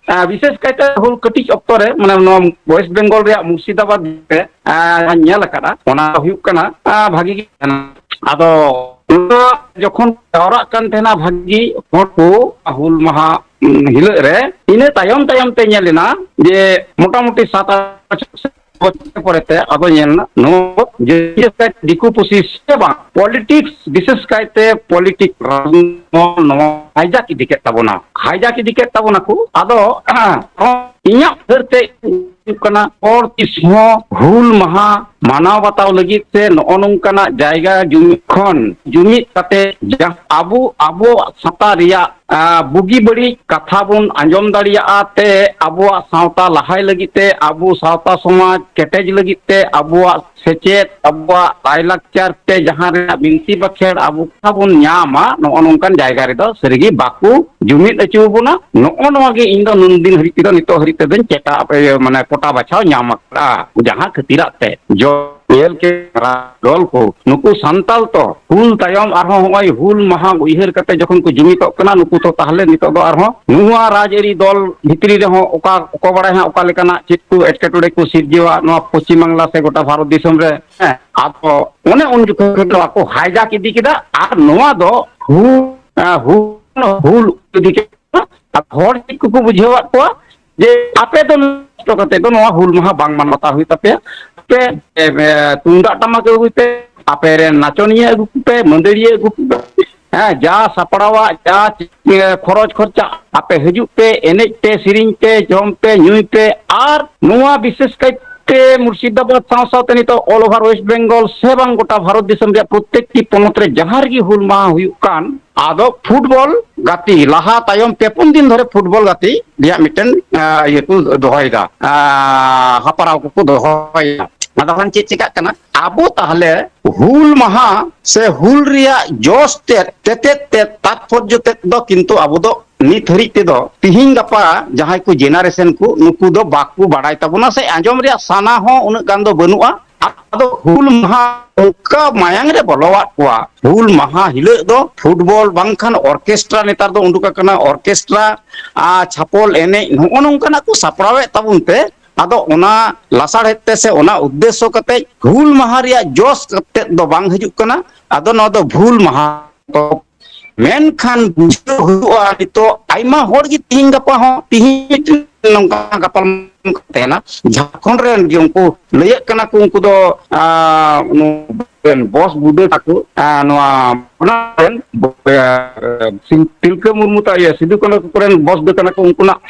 ᱟ, ᱵᱤᱥᱮᱥ ᱠᱟᱭᱛᱮ ᱦᱩᱞ ᱠᱟᱹᱴᱤᱡ ᱚᱠᱛᱚ ᱨᱮ, ᱢᱟᱱᱮ ᱱᱚᱣᱟ ᱣᱮᱥᱴ ᱵᱮᱝᱜᱚᱞ ᱨᱮᱭᱟᱜ ᱢᱩᱨᱥᱤᱫᱟᱵᱟᱫᱽ ᱨᱮ, ᱟ, ᱡᱟᱦᱟᱸᱧ ᱧᱮᱞ ᱟᱠᱟᱫᱟ, ᱚᱱᱟ ᱫᱚ ᱦᱩᱭᱩᱜ ᱠᱟᱱᱟ, ᱟ, ᱵᱷᱟᱜᱤ ᱜᱮ ᱛᱟᱦᱮᱱᱟ᱾ ᱟᱫᱚ ᱚᱱᱟ ᱡᱚᱠᱷᱚᱱ ᱡᱟᱣᱨᱟᱜ ᱠᱟᱱ ᱛᱟᱦᱮᱱᱟ ᱵᱷᱟᱜᱤ ᱦᱚᱲ ᱠᱚ ᱦᱩᱞ ᱢᱟᱦᱟ, ᱩᱢ, ᱦᱤᱞᱳᱜ ᱨᱮ, ᱤᱱᱟᱹ ᱛᱟᱭᱚᱢ ᱛᱟᱭᱚᱢ ᱛᱮ ᱧᱮᱞ ᱮᱱᱟ ᱡᱮ ᱢᱚᱴᱟᱢᱩᱴᱤ ᱥᱟᱛ ᱟᱴ ᱵᱚᱪᱷᱚᱨ ᱯᱚᱨᱮ ᱛᱮ ᱟᱫᱚ ᱧᱮᱞ ᱮᱱᱟ ᱱᱚᱣᱟ ᱡᱮ ᱫᱤᱠᱩ ᱯᱩᱥᱤ ᱥᱮ ᱵᱟᱝ, ᱯᱚᱞᱤᱴᱤᱠᱥ, ᱵᱤᱥᱮᱥ ᱠᱟᱭᱛᱮ ᱯᱚᱞᱤᱴᱤᱠᱥ ᱱᱚᱣᱟ ᱦᱟᱭᱡᱟᱠ ᱤᱫᱤ ᱠᱮᱫ ᱛᱟᱵᱚᱱᱟ, ᱦᱟᱭᱡᱟᱠ ᱤᱫᱤ ᱠᱮᱫ ᱛᱟᱵᱚᱱᱟ ᱠᱚ᱾ ᱟᱫᱚ ᱤᱧᱟᱹᱜ ᱩᱭᱦᱟᱹᱨ ᱛᱮ ᱦᱩᱭᱩᱜ ᱠᱟᱱᱟ, ᱦᱚᱲ ᱛᱤᱥ ᱦᱚᱸ ᱦᱩᱞ ᱢᱟᱦᱟ ᱢᱟᱱᱟᱣ ᱵᱟᱛᱟᱣ ᱞᱟᱹᱜᱤᱫ ᱛᱮ ᱱᱚᱜᱼᱚ ᱱᱚᱝᱠᱟᱱᱟᱜ ᱡᱟᱭᱜᱟ ᱡᱩᱢᱤᱫ ᱠᱷᱚᱱ ᱡᱩᱢᱤᱫ ᱠᱟᱛᱮ ᱡᱟᱦᱟᱸ ᱟᱵᱚ, ᱟᱵᱚᱣᱟᱜ ᱥᱟᱶᱛᱟ ᱨᱮᱭᱟᱜ, ᱟ, ᱵᱩᱜᱤ ᱵᱟᱹᱲᱤᱡ ᱠᱟᱛᱷᱟ ᱵᱚᱱ ᱟᱸᱡᱚᱢ ᱫᱟᱲᱮᱭᱟᱜᱼᱟ ᱛᱮ, ᱟᱵᱚᱣᱟᱜ ᱥᱟᱶᱛᱟ ᱞᱟᱦᱟᱭ ᱞᱟᱹᱜᱤᱫ ᱛᱮ, ᱟᱵᱚ ᱥᱟᱶᱛᱟ ᱥᱚᱢᱟᱡᱽ ᱠᱮᱴᱮᱡ ᱞᱟᱹᱜᱤᱫ ᱛᱮ, ᱟᱵᱚᱣᱟᱜ ᱥᱮᱪᱮᱫ, ᱟᱵᱚᱣᱟᱜ ᱞᱟᱭᱞᱟᱠᱪᱟᱨ ᱛᱮ ᱡᱟᱦᱟᱸ ᱨᱮᱱᱟᱜ ᱵᱤᱱᱛᱤ ᱵᱟᱠᱷᱮᱲ ᱟᱵᱚ ᱵᱚᱱ ᱧᱟᱢᱟ, ᱱᱚᱜᱼᱚ ᱱᱚᱝᱠᱟᱱ ᱡᱟᱭᱜᱟ ᱨᱮᱫᱚ ᱥᱟᱹᱨᱤᱜᱮ ᱵᱟᱠᱚ ᱡᱩᱢᱤᱫ ᱦᱚᱪᱚ ᱵᱚᱱᱟ᱾ ᱱᱚᱜᱼᱚ ᱱᱚᱣᱟ ᱜᱮ ᱤᱧ ᱫᱚ ᱱᱩᱱ ᱫᱤᱱ ᱦᱟᱹᱵᱤᱡ ᱛᱮᱫᱚ, ᱱᱤᱛᱚᱜ ᱦᱟᱹᱵᱤᱡ ᱛᱮᱫᱚᱧ ᱪᱮᱴᱟ, ᱤᱭᱟᱹ, ᱢᱟᱱᱮ ᱯᱚᱴᱟ ᱵᱟᱪᱷᱟᱣ ᱧᱟᱢ ᱟᱠᱟᱫᱼᱟ, ᱡᱟᱦᱟᱸ ᱠᱷᱟᱹᱛᱤᱨᱟᱜ ᱛᱮ ᱡᱚ ᱧᱮᱞ ᱠᱮ ᱫᱚᱞ ᱠᱚ, ᱱᱩᱠᱩ ᱥᱟᱱᱛᱟᱞ ᱛᱚ ᱦᱩᱞ ᱛᱟᱭᱚᱢ ᱟᱨᱦᱚᱸ ᱱᱚᱜᱼᱚᱭ ᱦᱩᱞ ᱢᱟᱦᱟ ᱩᱭᱦᱟᱹᱨ ᱠᱟᱛᱮ ᱡᱚᱠᱷᱚᱱ ᱠᱚ ᱡᱩᱢᱤᱫᱚᱜ ᱠᱟᱱᱟ, ᱱᱩᱠᱩ ᱛᱚ ᱛᱟᱦᱚᱞᱮ ᱱᱤᱛᱚᱜ ᱫᱚ ᱟᱨᱦᱚᱸ ᱱᱚᱣᱟ ᱨᱟᱡᱽᱟᱹᱨᱤ ᱫᱚᱞ ᱵᱷᱤᱛᱨᱤ ᱨᱮᱦᱚᱸ ᱚᱠᱟ, ᱚᱠᱚᱭ ᱵᱟᱲᱟᱭ ᱦᱟᱸᱜ ᱚᱠᱟ ᱞᱮᱠᱟᱱᱟᱜ ᱪᱮᱫ ᱠᱚ ᱮᱴᱠᱮᱴᱚᱬᱮ ᱠᱚ ᱥᱤᱨᱡᱟᱹᱣᱟ ᱱᱚᱣᱟ ᱯᱚᱥᱪᱤᱢ ᱵᱟᱝᱞᱟ ᱥᱮ ᱜᱚᱴᱟ ᱵᱷᱟᱨᱚᱛ ᱫᱤᱥᱚᱢ ᱨᱮ᱾ ᱦᱮᱸ, ᱟᱫᱚ ᱚᱱᱮ ᱩᱱ ᱡᱚᱠᱷᱚᱱ ᱱᱚᱣᱟ ᱠᱚ ᱦᱟᱭᱡᱟᱠ ᱤᱫᱤ ᱠᱮᱫᱟ ᱟᱨ ᱱᱚᱣᱟ ᱫᱚ ᱦᱩᱞ, ᱦᱩᱞ, ᱦᱩᱞ ᱤᱫᱤ ᱠᱮᱫᱟ᱾ ᱟᱨ ᱦᱚᱲ ᱪᱮᱫ ᱠᱚᱠᱚ ᱵᱩᱡᱷᱟᱹᱣᱟᱫ ᱠᱚᱣᱟ ᱡᱮ ᱟᱯᱮ ᱫᱚ ᱱᱚᱥᱴᱚ ᱠᱟᱛᱮ ᱫᱚ ᱱᱚᱣᱟ ᱦᱩᱞ ᱢᱟᱦᱟ ᱵᱟᱝ ᱢᱟᱱᱟᱣ ᱵᱟᱛᱟᱣ ᱦᱩᱭᱩᱜ ᱛᱟᱯᱮᱭᱟ᱾ ᱟᱯᱮ, ᱮ, ᱮ, ᱛᱩᱢᱫᱟᱜ ᱴᱟᱢᱟᱠ ᱟᱹᱜᱩᱭ ᱯᱮ, ᱟᱯᱮ ᱨᱮᱱ ᱱᱟᱪᱚᱱᱤᱭᱟᱹ ᱟᱹᱜᱩ ᱠᱚᱯᱮ, ᱢᱟᱹᱫᱟᱹᱲᱤᱭᱟᱹ ᱟᱹᱜᱩ ᱠᱚᱯᱮ, ᱦᱮᱸ, ᱡᱟ ᱥᱟᱯᱲᱟᱣᱟᱜ, ᱡᱟ, ᱮ, ᱠᱷᱚᱨᱚᱪ ᱠᱷᱚᱨᱪᱟ, ᱟᱯᱮ ᱦᱤᱡᱩᱜ ᱯᱮ, ᱮᱱᱮᱡ ᱯᱮ, ᱥᱮᱨᱮᱧ ᱯᱮ, ᱡᱚᱢ ᱯᱮ, ᱧᱩᱭ ᱯᱮ, ᱟᱨ ᱱᱚᱣᱟ ᱵᱤᱥᱮᱥ ᱠᱟᱭ ᱛᱮ ᱢᱩᱨᱥᱤᱫᱟᱵᱟᱫᱽ ᱥᱟᱶ ᱥᱟᱶᱛᱮ ᱱᱤᱛᱚᱜ all over West Bengal ᱥᱮ ᱵᱟᱝ ᱜᱚᱴᱟ ᱵᱷᱟᱨᱚᱛ ᱫᱤᱥᱚᱢ ᱨᱮᱭᱟᱜ ᱯᱨᱚᱛᱮᱠᱴᱤ ᱯᱚᱱᱚᱛ ᱨᱮ ᱡᱟᱦᱟᱸ ᱨᱮᱜᱮ ᱦᱩᱞ ᱢᱟᱦᱟ ᱦᱩᱭᱩᱜ ᱠᱟᱱ, ᱟᱫᱚ ᱯᱷᱩᱴᱵᱚᱞ ᱜᱟᱛᱮ ᱞᱟᱦᱟ ᱛᱟᱭᱚᱢ ᱯᱮ ᱯᱩᱱ ᱫᱤᱱ ᱫᱷᱚᱨᱮ ᱯᱷᱩᱴᱵᱚᱞ ᱜᱟᱛᱮ ᱨᱮᱭᱟᱜ ᱢᱤᱫᱴᱮᱱ, ᱟᱸ, ᱤᱭᱟᱹ ᱠᱚ ᱫᱚᱦᱚᱭᱮᱫᱟ, ᱟᱸ, ᱦᱟᱯᱲᱟᱣ ᱠᱚᱠᱚ ᱫᱚᱦᱚᱭᱮᱫᱟ᱾ ᱟᱫᱚ ᱠᱷᱟᱱ ᱪᱮᱫ ᱪᱤᱠᱟᱹᱜ ᱠᱟᱱᱟ? ᱟᱵᱚ ᱛᱟᱦᱞᱮ ᱦᱩᱞ ᱢᱟᱦᱟ ᱥᱮ ᱦᱩᱞ ᱨᱮᱭᱟᱜ ᱡᱚᱥ ᱛᱮᱫ, ᱛᱮᱛᱮᱫ ᱛᱮᱫ, ᱛᱟᱛᱯᱚᱨᱡᱚ ᱛᱮᱫ ᱫᱚ ᱠᱤᱱᱛᱩ ᱟᱵᱚ ᱫᱚ ᱱᱤᱛ ᱦᱟᱹᱨᱤᱡ ᱛᱮᱫᱚ ᱛᱤᱦᱤᱧ ᱜᱟᱯᱟ ᱡᱟᱦᱟᱸᱭ ᱠᱚ ᱡᱮᱱᱟᱨᱮᱥᱚᱱ ᱠᱚ, ᱱᱩᱠᱩ ᱫᱚ ᱵᱟᱠᱚ ᱵᱟᱲᱟᱭ ᱛᱟᱵᱚᱱᱟ ᱥᱮ ᱟᱸᱡᱚᱢ ᱨᱮᱭᱟᱜ ᱥᱟᱱᱟ ᱦᱚᱸ ᱩᱱᱟᱹᱜ ᱜᱟᱱ ᱫᱚ ᱵᱟᱹᱱᱩᱜᱼᱟ᱾ ᱟᱫᱚ ᱦᱩᱞ ᱢᱟᱦᱟ ᱚᱱᱠᱟ ᱢᱟᱭᱟᱝ ᱨᱮ ᱵᱚᱞᱚᱣᱟᱫ ᱠᱚᱣᱟ, ᱦᱩᱞ ᱢᱟᱦᱟ ᱦᱤᱞᱳᱜ ᱫᱚ ᱯᱷᱩᱴᱵᱚᱞ ᱵᱟᱝᱠᱷᱟᱱ ᱚᱨᱠᱮᱥᱴᱨᱟ, ᱱᱮᱛᱟᱨ ᱫᱚ ᱩᱰᱩᱠ ᱟᱠᱟᱱᱟ ᱚᱨᱠᱮᱥᱴᱨᱟ, ᱟᱨ ᱪᱷᱟᱯᱚᱞ ᱮᱱᱮᱡ, ᱱᱚᱜᱼᱚ ᱱᱚᱝᱠᱟᱱᱟᱜ ᱠᱚ ᱥᱟᱯᱲᱟᱣᱮᱫ ᱛᱟᱵᱚᱱ ᱛᱮ, ᱟᱫᱚ ᱚᱱᱟ ᱞᱟᱥᱟᱲᱦᱮᱫ ᱛᱮ ᱥᱮ ᱚᱱᱟ ᱩᱫᱽᱫᱮᱥᱥᱚ ᱠᱟᱛᱮ ᱦᱩᱞ ᱢᱟᱦᱟ ᱨᱮᱭᱟᱜ ᱡᱚᱥ ᱠᱟᱛᱮ ᱫᱚ ᱵᱟᱝ ᱦᱤᱡᱩᱜ ᱠᱟᱱᱟ᱾ ᱟᱫᱚ ᱱᱚᱣᱟ ᱫᱚ ᱵᱷᱩᱞ ᱢᱟᱦᱟ᱾ ᱢᱮᱱᱠᱷᱟᱱ ᱵᱩᱡᱷᱟᱹᱣ ᱦᱩᱭᱩᱜᱼᱟ, ᱱᱤᱛᱚᱜ ᱟᱭᱢᱟ ᱦᱚᱲ ᱜᱮ ᱛᱤᱦᱤᱧ ᱜᱟᱯᱟ ᱦᱚᱸ, ᱛᱤᱦᱤᱧ ᱢᱤᱫᱴᱮᱱ ᱱᱚᱝᱠᱟ ᱜᱟᱯᱟᱞ ᱛᱟᱦᱮᱱᱟ, ᱡᱷᱟᱲᱠᱷᱚᱸᱰ ᱨᱮᱱ ᱜᱮ ᱩᱱᱠᱩ ᱞᱟᱹᱭᱟᱹᱜ ᱠᱟᱱᱟ ᱠᱚ, ᱩᱱᱠᱩ ᱫᱚ, ᱟᱸ, ᱱᱚᱣᱟ ᱵᱚᱥ ᱵᱩᱫᱟᱹ ᱛᱟᱠᱚ, ᱟᱸ, ᱱᱚᱣᱟ, ᱚᱱᱟ ᱨᱮᱱ, ᱟᱸ, ᱥᱤ-, ᱛᱤᱞᱠᱟᱹ ᱢᱩᱨᱢᱩ ᱛᱟ-, ᱤᱭᱟᱹ, ᱥᱤᱫᱩ ᱠᱟᱹᱱᱦᱩ ᱠᱚᱨᱮᱱ ᱵᱚᱥ ᱫᱚ ᱠᱟᱱᱟ ᱠᱚ, ᱩᱱᱠᱩᱱᱟᱜ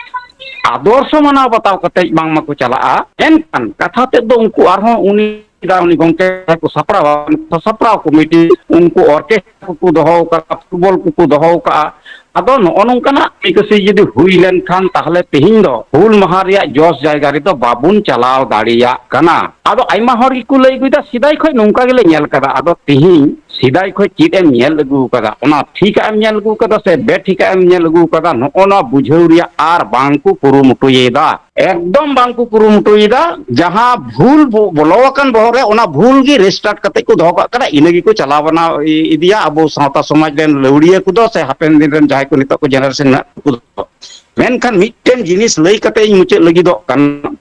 ᱟᱫᱚᱨᱥᱚ ᱢᱟᱱᱟᱣ ᱵᱟᱛᱟᱣ ᱠᱟᱛᱮ ᱵᱟᱝᱢᱟ ᱠᱚ ᱪᱟᱞᱟᱜᱼᱟ᱾ ᱮᱱᱠᱷᱟᱱ ᱠᱟᱛᱷᱟ ᱛᱮᱫ ᱫᱚ ᱩᱱᱠᱩ ᱟᱨᱦᱚᱸ ᱩᱱᱤ ᱩᱱᱤ ᱜᱚᱢᱠᱮ ᱡᱟᱦᱟᱸᱭ ᱠᱚ ᱥᱟᱯᱲᱟᱣᱟ, ᱥᱟᱯᱲᱟᱣ ᱠᱚᱢᱤᱴᱤ, ᱩᱱᱠᱩ ᱚᱨᱠᱮᱥᱴᱨᱟ ᱠᱚᱠᱚ ᱫᱚᱦᱚ ᱟᱠᱟᱫᱟ, ᱯᱷᱩᱴᱵᱚᱞ ᱠᱚᱠᱚ ᱫᱚᱦᱚ ᱟᱠᱟᱫᱼᱟ᱾ ᱟᱫᱚ ᱱᱚᱜᱼᱚ ᱱᱚᱝᱠᱟᱱᱟᱜ ᱠᱟᱹᱢᱤ ᱠᱟᱹᱥᱤ ᱡᱩᱫᱤ ᱦᱩᱭ ᱞᱮᱱᱠᱷᱟᱱ, ᱛᱟᱦᱚᱞᱮ ᱛᱮᱦᱮᱧ ᱫᱚ ᱦᱩᱞ ᱢᱟᱦᱟ ᱨᱮᱭᱟᱜ ᱡᱚᱥ ᱡᱟᱭᱜᱟ ᱨᱮᱫᱚ ᱵᱟᱵᱚᱱ ᱪᱟᱞᱟᱣ ᱫᱟᱲᱮᱭᱟᱜ ᱠᱟᱱᱟ᱾ ᱟᱫᱚ ᱟᱭᱢᱟ ᱦᱚᱲ ᱜᱮᱠᱚ ᱞᱟᱹᱭ ᱟᱹᱜᱩᱭᱮᱫᱟ, ᱥᱮᱫᱟᱭ ᱠᱷᱚᱱ ᱱᱚᱝᱠᱟ ᱜᱮᱞᱮ ᱧᱮᱞ ᱠᱟᱫᱟ᱾ ᱟᱫᱚ ᱛᱮᱦᱮᱧ ᱥᱮᱫᱟᱭ ᱠᱷᱚᱱ ᱪᱮᱫ ᱮᱢ ᱧᱮᱞ ᱟᱹᱜᱩ ᱟᱠᱟᱫᱟ, ᱚᱱᱟ ᱴᱷᱤᱠᱟᱜ ᱮᱢ ᱧᱮᱞ ᱟᱹᱜᱩ ᱟᱠᱟᱫᱟ ᱥᱮ ᱵᱮᱴᱷᱤᱠᱟᱜ ᱮᱢ ᱧᱮᱞ ᱟᱹᱜᱩ ᱟᱠᱟᱫᱟ, ᱱᱚᱜᱼᱚ ᱱᱚᱣᱟ ᱵᱩᱡᱷᱟᱹᱣ ᱨᱮᱭᱟᱜ ᱟᱨ ᱵᱟᱝ ᱠᱚ ᱠᱩᱨᱩᱢᱩᱴᱩᱭᱮᱫᱟ᱾ ᱮᱠᱫᱚᱢ ᱵᱟᱝ ᱠᱚ ᱠᱩᱨᱩᱢᱩᱴᱩᱭᱮᱫᱟ᱾ ᱡᱟᱦᱟᱸ ᱵᱷᱩᱞ ᱵᱚ-, ᱵᱚᱞᱚ ᱟᱠᱟᱱ ᱵᱚᱦᱚᱜ ᱨᱮ, ᱚᱱᱟ ᱵᱷᱩᱞ ᱜᱮ ᱨᱮᱥᱴᱟᱨᱴ ᱠᱟᱛᱮ ᱠᱚ ᱫᱚᱦᱚ ᱠᱟᱜ ᱠᱟᱱᱟ, ᱤᱱᱟᱹ ᱜᱮᱠᱚ ᱪᱟᱞᱟᱣ ᱵᱟᱱᱟᱣ ᱤ-, ᱤᱫᱤᱭᱟ ᱟᱵᱚ ᱥᱟᱶᱛᱟ ᱥᱚᱢᱟᱡᱽ ᱨᱮᱱ ᱞᱟᱹᱣᱲᱤᱭᱟᱹ ᱠᱚᱫᱚ, ᱥᱮ ᱦᱟᱯᱮᱱ ᱫᱤᱱ ᱨᱮᱱ ᱡᱟᱦᱟᱸᱭ ᱠᱚ ᱱᱤᱛᱚᱜ ᱠᱚ ᱡᱮᱱᱟᱨᱮᱥᱚᱱ ᱢᱮᱱᱟᱜ ᱠᱚ ᱫᱚ᱾ ᱢᱮᱱᱠᱷᱟᱱ ᱢᱤᱫᱴᱮᱱ ᱡᱤᱱᱤᱥ ᱞᱟᱹᱭ ᱠᱟᱛᱮ ᱤᱧ ᱢᱩᱪᱟᱹᱫ ᱞᱟᱹᱜᱤᱫᱚᱜ ᱠᱟᱱᱟ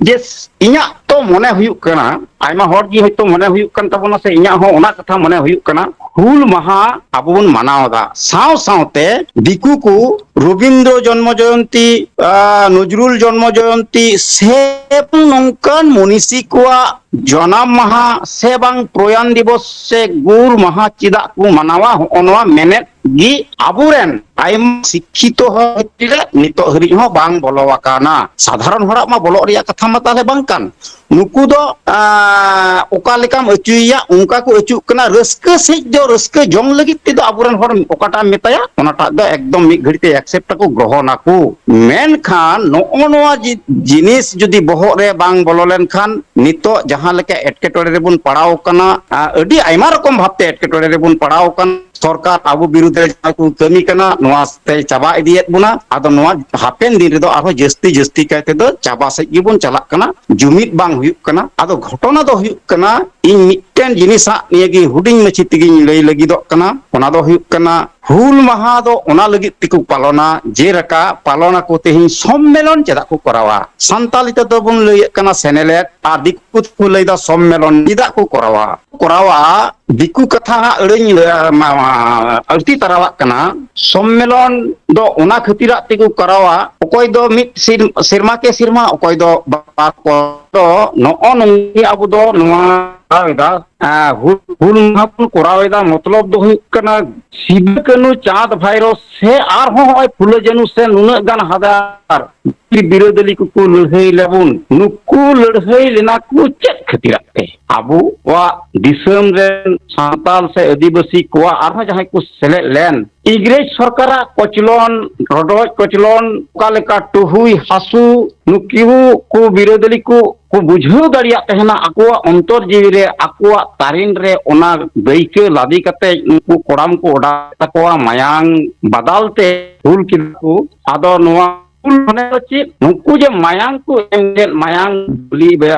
ᱡᱮ, ᱤᱧᱟᱹᱜ ᱛᱚ ᱢᱚᱱᱮ ᱦᱩᱭᱩᱜ ᱠᱟᱱᱟ, ᱟᱭᱢᱟ ᱦᱚᱲ ᱜᱮ ᱦᱚᱭᱛᱳ ᱢᱚᱱᱮ ᱦᱩᱭᱩᱜ ᱠᱟᱱ ᱛᱟᱵᱚᱱᱟ, ᱥᱮ ᱤᱧᱟᱹᱜ ᱦᱚᱸ ᱚᱱᱟ ᱠᱟᱛᱷᱟ ᱢᱚᱱᱮ ᱦᱩᱭᱩᱜ ᱠᱟᱱᱟ, ᱦᱩᱞ ᱢᱟᱦᱟ ᱟᱵᱚ ᱵᱚᱱ ᱢᱟᱱᱟᱣ ᱮᱫᱟ, ᱥᱟᱶ ᱥᱟᱶᱛᱮ ᱫᱤᱠᱩ ᱠᱚ ᱨᱚᱵᱤᱱᱫᱨᱚ ᱡᱚᱱᱢᱚ ᱡᱚᱭᱚᱱᱛᱤ, ᱟ, ᱱᱚᱡᱨᱩᱞ ᱡᱚᱱᱢᱚ ᱡᱚᱭᱚᱱᱛᱤ, ᱥᱮ ᱱᱚᱝᱠᱟᱱ ᱢᱚᱱᱤᱥᱤ ᱠᱚᱣᱟᱜ ᱡᱚᱱᱟᱢ ᱢᱟᱦᱟ ᱥᱮ ᱵᱟᱝ ᱯᱨᱚᱭᱟᱱ ᱫᱤᱵᱚᱥ ᱥᱮ ᱜᱩᱨ ᱢᱟᱦᱟ ᱪᱮᱫᱟᱜ ᱠᱚ ᱢᱟᱱᱟᱣᱟ, ᱦᱚᱸᱜᱼᱚ ᱱᱚᱣᱟ ᱢᱮᱱᱮᱫ ᱜᱮ ᱟᱵᱚᱨᱮᱱ ᱟᱭᱢᱟ ᱥᱤᱠᱠᱷᱤᱛᱚ ᱦᱚᱲ ᱵᱷᱤᱛᱨᱤ ᱨᱮ ᱱᱤᱛᱚᱜ ᱦᱟᱹᱵᱤᱡ ᱦᱚᱸ ᱵᱟᱝ ᱵᱚᱞᱚ ᱟᱠᱟᱱᱟ᱾ ᱥᱟᱫᱷᱟᱨᱚᱱ ᱦᱚᱲᱟᱜ ᱢᱟ ᱵᱚᱞᱚᱜ ᱨᱮᱭᱟᱜ ᱠᱟᱛᱷᱟ ᱢᱟ ᱛᱟᱦᱞᱮ ᱵᱟᱝ ᱠᱟᱱ᱾ ᱱᱩᱠᱩ ᱫᱚ, ᱟᱸ, ᱚᱠᱟ ᱞᱮᱠᱟᱢ ᱟᱹᱪᱩᱭᱮᱭᱟ, ᱚᱱᱠᱟ ᱠᱚ ᱟᱹᱪᱩᱜ ᱠᱟᱱᱟ᱾ ᱨᱟᱹᱥᱠᱟᱹ ᱥᱮᱡ ᱫᱚ ᱨᱟᱹᱥᱠᱟᱹ ᱡᱚᱝ ᱞᱟᱹᱜᱤᱫ ᱛᱮᱫᱚ ᱟᱵᱚᱨᱮᱱ ᱦᱚᱲ ᱚᱠᱟᱴᱟᱜ ᱮᱢ ᱢᱮᱛᱟᱭᱟ, ᱚᱱᱟᱴᱟᱜ ᱫᱚ ᱮᱠᱫᱚᱢ ᱢᱤᱫ ᱜᱷᱟᱹᱲᱤ ᱛᱮ accept ᱟᱠᱚ, ᱜᱨᱚᱦᱚᱱ ᱟᱠᱚ᱾ ᱢᱮᱱᱠᱷᱟᱱ ᱱᱚᱜᱼᱚ ᱱᱚᱣᱟ ᱡᱤ-, ᱡᱤᱱᱤᱥ ᱡᱩᱫᱤ ᱵᱚᱦᱚᱜ ᱨᱮ ᱵᱟᱝ ᱵᱚᱞᱚ ᱞᱮᱱᱠᱷᱟᱱ, ᱱᱤᱛᱚᱜ ᱡᱟᱦᱟᱸ ᱞᱮᱠᱟ ᱮᱴᱠᱮᱴᱚᱬᱮ ᱨᱮᱵᱚᱱ ᱯᱟᱲᱟᱣ ᱟᱠᱟᱱᱟ, ᱟ, ᱟᱹᱰᱤ ᱟᱭᱢᱟ ᱨᱚᱠᱚᱢ ᱵᱷᱟᱵᱛᱮ ᱮᱴᱠᱮᱴᱚᱬᱮ ᱨᱮᱵᱚᱱ ᱯᱟᱲᱟᱣ ᱟᱠᱟᱱᱟ᱾ ᱥᱚᱨᱠᱟᱨ ᱟᱵᱚ ᱵᱤᱨᱩᱫᱷ ᱨᱮ ᱡᱟᱦᱟᱸ ᱠᱚ ᱠᱟᱹᱢᱤ ᱠᱟᱱᱟ, ᱱᱚᱣᱟ ᱛᱮ ᱪᱟᱵᱟ ᱤᱫᱤᱭᱮᱫ ᱵᱚᱱᱟ᱾ ᱟᱫᱚ ᱱᱚᱣᱟ ᱦᱟᱯᱮᱱ ᱫᱤᱱ ᱨᱮᱫᱚ ᱟᱨᱦᱚᱸ ᱡᱟᱹᱥᱛᱤ, ᱡᱟᱹᱥᱛᱤ ᱠᱟᱭ ᱛᱮᱫᱚ ᱪᱟᱵᱟ ᱥᱮᱫ ᱜᱮᱵᱚᱱ ᱪᱟᱞᱟᱜ ᱠᱟᱱᱟ᱾ ᱡᱩᱢᱤᱫ ᱵᱟᱝ ᱦᱩᱭᱩᱜ ᱠᱟᱱᱟ᱾ ᱟᱫᱚ ᱜᱷᱚᱴᱚᱱᱟ ᱫᱚ ᱦᱩᱭᱩᱜ ᱠᱟᱱᱟ, ᱤᱧ ᱢᱤᱫᱴᱮᱱ ᱡᱤᱱᱤᱥ ᱦᱟᱸᱜ ᱱᱤᱭᱟᱹ ᱜᱮ ᱦᱩᱰᱤᱧ ᱢᱟᱹᱪᱷᱤ ᱛᱮᱜᱮᱧ ᱞᱟᱹᱭ ᱞᱟᱹᱜᱤᱫᱚᱜ ᱠᱟᱱᱟ᱾ ᱚᱱᱟ ᱫᱚ ᱦᱩᱭᱩᱜ ᱠᱟᱱᱟ, ᱦᱩᱞ ᱢᱟᱦᱟ ᱫᱚ ᱚᱱᱟ ᱞᱟᱹᱜᱤᱫ ᱛᱮᱠᱚ ᱯᱟᱞᱚᱱᱟ, ᱡᱮᱞᱮᱠᱟ ᱯᱟᱞᱚᱱ ᱟᱠᱚ ᱛᱮᱦᱮᱧ ᱥᱚᱢᱢᱮᱞᱚᱱ ᱪᱮᱫᱟᱜ ᱠᱚ ᱠᱚᱨᱟᱣᱟ? ᱥᱟᱱᱛᱟᱞᱤ ᱛᱮᱫᱚ ᱵᱚᱱ ᱞᱟᱹᱭᱮᱫ ᱠᱟᱱᱟ ᱥᱮᱱᱮᱞᱮᱫ, ᱟᱨ ᱫᱤᱠᱩ ᱛᱮᱠᱚ ᱞᱟᱹᱭᱫᱟ ᱥᱚᱢᱢᱮᱞᱚᱱ᱾ ᱪᱮᱫᱟᱜ ᱠᱚ ᱠᱚᱨᱟᱣᱟ? ᱠᱚᱨᱟᱣᱟ, ᱫᱤᱠᱩ ᱠᱟᱛᱷᱟ ᱦᱟᱸᱜ ᱟᱹᱲᱟᱹᱧ ᱞᱟᱹᱭᱟ, ᱢᱟ-, ᱢᱟ-, ᱟᱹᱲᱛᱤ ᱛᱟᱨᱟᱣᱟᱜ ᱠᱟᱱᱟ᱾ ᱥᱚᱢᱢᱮᱞᱚᱱ ᱫᱚ ᱚᱱᱟ ᱠᱷᱟᱹᱛᱤᱨᱟᱜ ᱛᱮᱠᱚ ᱠᱚᱨᱟᱣᱟ, ᱚᱠᱚᱭ ᱫᱚ ᱢᱤᱫ ᱥᱮᱨ-, ᱥᱮᱨᱢᱟ ᱠᱮ ᱥᱮᱨᱢᱟ, ᱚᱠᱚᱭ ᱫᱚ ᱵᱟᱨ ᱠᱚ᱾ ᱫᱚ ᱱᱚᱜᱼᱚ ᱱᱚᱝᱠᱟ ᱟᱵᱚ ᱫᱚ ᱱᱚᱣᱟ ᱠᱚᱨᱟᱣ ᱮᱫᱟ᱾ ᱮᱸ, ᱦᱩᱞ, ᱦᱩᱞ ᱢᱟᱦᱟ ᱵᱚᱱ ᱠᱚᱨᱟᱣ ᱮᱫᱟ, ᱢᱚᱛᱞᱚᱵ ᱫᱚ ᱦᱩᱭᱩᱜ ᱠᱟᱱᱟ ᱥᱤᱫᱩ ᱠᱟᱹᱱᱦᱩ ᱪᱟᱸᱫ ᱵᱷᱟᱭᱨᱚ ᱥᱮ ᱟᱨᱦᱚᱸ ᱦᱚᱸᱜᱼᱚᱭ ᱯᱷᱩᱞᱟᱹ ᱡᱟᱹᱱᱩ ᱥᱮ ᱱᱩᱱᱟᱹᱜ ᱜᱟᱱ ᱦᱟᱡᱟᱨ ᱵᱤᱨᱟᱹᱫᱟᱹᱞᱤ ᱠᱚᱠᱚ ᱞᱟᱹᱲᱦᱟᱹᱭ ᱞᱮᱵᱚᱱ, ᱱᱩᱠᱩ ᱞᱟᱹᱲᱦᱟᱹᱭ ᱞᱮᱱᱟ ᱠᱚ ᱪᱮᱫ ᱠᱷᱟᱹᱛᱤᱨᱟᱜ ᱛᱮ? ᱟᱵᱚᱣᱟᱜ ᱫᱤᱥᱚᱢ ᱨᱮᱱ ᱥᱟᱱᱛᱟᱞ ᱥᱮ ᱟᱹᱫᱤᱵᱟᱹᱥᱤ ᱠᱚᱣᱟᱜ ᱟᱨᱦᱚᱸ ᱡᱟᱦᱟᱸᱭ ᱠᱚ ᱥᱮᱞᱮᱫ ᱞᱮᱱ, ᱤᱝᱨᱮᱡᱽ ᱥᱚᱨᱠᱟᱨᱟᱜ ᱠᱚᱪᱞᱚᱱ, ᱨᱚᱰᱚᱡ ᱠᱚᱪᱞᱚᱱ, ᱚᱠᱟ ᱞᱮᱠᱟ ᱴᱩᱦᱩᱭ ᱦᱟᱹᱥᱩ, ᱱᱩᱠᱩ ᱠᱚ ᱵᱤᱨᱟᱹᱫᱟᱹᱞᱤ ᱠᱚ ᱠᱚ ᱵᱩᱡᱷᱟᱹᱣ ᱫᱟᱲᱮᱭᱟᱜ ᱛᱟᱦᱮᱱᱟ, ᱟᱠᱚᱣᱟᱜ ᱚᱱᱛᱚᱨ ᱡᱤᱣᱤ ᱨᱮ, ᱟᱠᱚᱣᱟᱜ ᱛᱟᱨᱮᱱ ᱨᱮ ᱚᱱᱟ ᱫᱟᱹᱭᱠᱟᱹ ᱞᱟᱫᱮ ᱠᱟᱛᱮ ᱩᱱᱠᱩ ᱠᱚᱲᱟᱢ ᱠᱚ ᱚᱰᱟᱣ ᱛᱟᱠᱚᱣᱟ, ᱢᱟᱭᱟᱝ ᱵᱟᱫᱟᱞ ᱛᱮ ᱦᱩᱞ ᱠᱮᱫᱟ ᱠᱚ᱾ ᱟᱫᱚ ᱱᱚᱣᱟ ᱦᱩᱞ ᱢᱟᱱᱮ ᱫᱚ ᱪᱮᱫ? ᱱᱩᱠᱩ ᱡᱮ ᱢᱟᱭᱟᱝ ᱠᱚ ᱮᱢ ᱞᱮᱫ, ᱢᱟᱭᱟᱝ ᱵᱚᱞᱤ, ᱵᱮ-,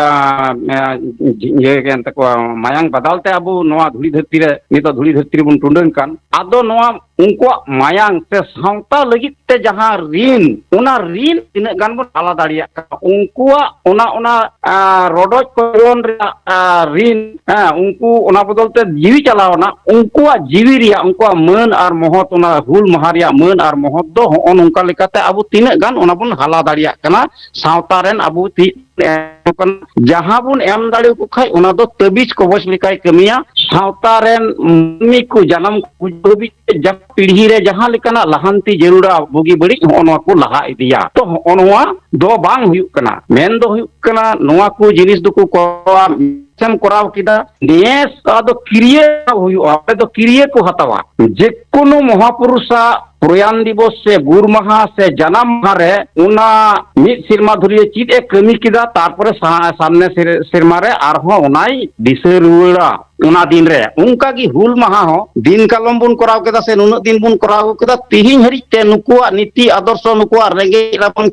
ᱤᱭᱟᱹ ᱠᱟᱱ ᱛᱟᱠᱚᱣᱟ, ᱢᱟᱭᱟᱝ ᱵᱟᱫᱟᱞ ᱛᱮ ᱟᱵᱚ ᱱᱚᱣᱟ ᱫᱷᱩᱲᱤ ᱫᱷᱟᱹᱨᱛᱤ ᱨᱮ, ᱱᱤᱛᱚᱜ ᱫᱷᱩᱲᱤ ᱫᱷᱟᱹᱨᱛᱤ ᱨᱮᱵᱚᱱ ᱴᱩᱰᱟᱹᱝ ᱠᱟᱱ, ᱟᱫᱚ ᱱᱚᱣᱟ ᱩᱱᱠᱩᱣᱟᱜ ᱢᱟᱭᱟᱝ ᱥᱮ ᱥᱟᱶᱛᱟ ᱞᱟᱹᱜᱤᱫ ᱛᱮ ᱡᱟᱦᱟᱸ ᱨᱤᱱ, ᱚᱱᱟ ᱨᱤᱱ ᱛᱤᱱᱟᱹᱜ ᱜᱟᱱ ᱵᱚᱱ ᱦᱟᱞᱟ ᱫᱟᱲᱮᱭᱟᱜ ᱠᱟᱱᱟ, ᱩᱱᱠᱩᱣᱟᱜ ᱚᱱᱟ, ᱚᱱᱟ, ᱟ, ᱨᱚᱰᱚᱡ ᱠᱚᱪᱞᱚᱱ ᱨᱮᱭᱟᱜ, ᱟ, ᱨᱤᱱ, ᱦᱮᱸ, ᱩᱱᱠᱩ ᱚᱱᱟ ᱵᱚᱫᱚᱞ ᱛᱮ ᱡᱤᱣᱤ ᱪᱟᱞᱟᱣ ᱮᱱᱟ, ᱩᱱᱠᱩᱣᱟᱜ ᱡᱤᱣᱤ ᱨᱮᱭᱟᱜ, ᱩᱱᱠᱩᱣᱟᱜ ᱢᱟᱹᱱ ᱟᱨ ᱢᱚᱦᱚᱛ, ᱚᱱᱟ ᱦᱩᱞ ᱢᱟᱦᱟ ᱨᱮᱭᱟᱜ ᱢᱟᱹᱱ ᱟᱨ ᱢᱚᱦᱚᱛ ᱫᱚ ᱦᱚᱸᱜᱼᱚ ᱱᱚᱝᱠᱟ ᱞᱮᱠᱟᱛᱮ ᱟᱵᱚ ᱛᱤᱱᱟᱹᱜ ᱜᱟᱱ ᱚᱱᱟ ᱵᱚᱱ ᱦᱟᱞᱟ ᱫᱟᱲᱮᱭᱟᱜ ᱠᱟᱱᱟ, ᱥᱟᱶᱛᱟ ᱨᱮᱱ ᱟᱵᱚ ᱛᱤ-, ᱮᱢ ᱠᱟᱱᱟ, ᱡᱟᱦᱟᱸ ᱵᱚᱱ ᱮᱢ ᱫᱟᱲᱮᱭᱟᱠᱚ ᱠᱷᱟᱡ, ᱚᱱᱟ ᱫᱚ ᱛᱟᱹᱵᱤᱡ ᱠᱚᱵᱚᱡ ᱞᱮᱠᱟᱭ ᱠᱟᱹᱢᱤᱭᱟ᱾ ᱥᱟᱶᱛᱟ ᱨᱮᱱ ᱢᱟᱹᱱᱢᱤ ᱠᱚ ᱡᱟᱱᱟᱢ ᱠᱚ ᱜᱩᱡᱩᱜ ᱦᱟᱹᱵᱤᱡ ᱛᱮ ᱡᱟᱦᱟᱸ ᱯᱤᱲᱦᱤ ᱨᱮ ᱡᱟᱦᱟᱸ ᱞᱮᱠᱟᱱᱟᱜ ᱞᱟᱦᱟᱱᱛᱤ ᱡᱟᱹᱨᱩᱲᱟ, ᱵᱩᱜᱤ ᱵᱟᱹᱲᱤᱡ, ᱦᱚᱸᱜᱼᱚ ᱱᱚᱣᱟ ᱠᱚ ᱞᱟᱦᱟ ᱤᱫᱤᱭᱟ᱾ ᱛᱚ, ᱦᱚᱸᱜᱼᱚ ᱱᱚᱣᱟ ᱫᱚ ᱵᱟᱝ ᱦᱩᱭᱩᱜ ᱠᱟᱱᱟ᱾ ᱢᱮᱱ ᱫᱚ ᱦᱩᱭᱩᱜ ᱠᱟᱱᱟ, ᱱᱚᱣᱟ ᱠᱚ ᱡᱤᱱᱤᱥ ᱫᱚᱠᱚ ᱠᱚᱨᱟᱣᱟ, ᱥᱮᱢ ᱠᱚᱨᱟᱣ ᱠᱮᱫᱟ, ᱱᱮᱥ ᱟᱫᱚ ᱠᱤᱨᱭᱟᱹ ᱦᱩᱭᱩᱜᱼᱟ, ᱚᱸᱰᱮ ᱫᱚ ᱠᱤᱨᱭᱟᱹ ᱠᱚ ᱦᱟᱛᱟᱣᱟ᱾ ᱡᱮᱠᱳᱱᱳ ᱢᱚᱦᱟᱯᱩᱨᱩᱥᱟᱜ ᱯᱨᱚᱭᱟᱱ ᱫᱤᱵᱚᱥ ᱥᱮ ᱜᱩᱨ ᱢᱟᱦᱟ ᱥᱮ ᱡᱟᱱᱟᱢ ᱢᱟᱦᱟ ᱨᱮ ᱚᱱᱟ ᱢᱤᱫ ᱥᱮᱨᱢᱟ ᱫᱷᱩᱨᱤᱭᱟᱹ ᱪᱮᱫ ᱮ ᱠᱟᱹᱢᱤ ᱠᱮᱫᱟ, ᱛᱟᱨᱯᱚᱨᱮ ᱥᱟ-, ᱥᱟᱢᱱᱮ ᱥᱮᱨ-, ᱥᱮᱨᱢᱟ ᱨᱮ ᱟᱨᱦᱚᱸ ᱚᱱᱟᱭ ᱫᱤᱥᱟᱹ ᱨᱩᱣᱟᱹᱲᱟ᱾ ᱚᱱᱟ ᱫᱤᱱ ᱨᱮ ᱚᱱᱠᱟ ᱜᱮ ᱦᱩᱞ ᱢᱟᱦᱟ ᱦᱚᱸ ᱫᱤᱱ ᱠᱟᱞᱚᱢ ᱵᱚᱱ ᱠᱚᱨᱟᱣ ᱠᱮᱫᱟ ᱥᱮ ᱱᱩᱱᱟᱹᱜ ᱫᱤᱱ ᱵᱚᱱ ᱠᱚᱨᱟᱣ ᱟᱹᱜᱩ ᱠᱮᱫᱟ, ᱛᱤᱦᱤᱧ ᱦᱟᱹᱨᱤᱡ ᱛᱮ ᱱᱩᱠᱩᱣᱟᱜ ᱱᱤᱛᱤ ᱟᱫᱚᱨᱥᱚ, ᱱᱩᱠᱩᱣᱟᱜ ᱨᱮᱸᱜᱮᱡ ᱨᱟᱵᱚᱱ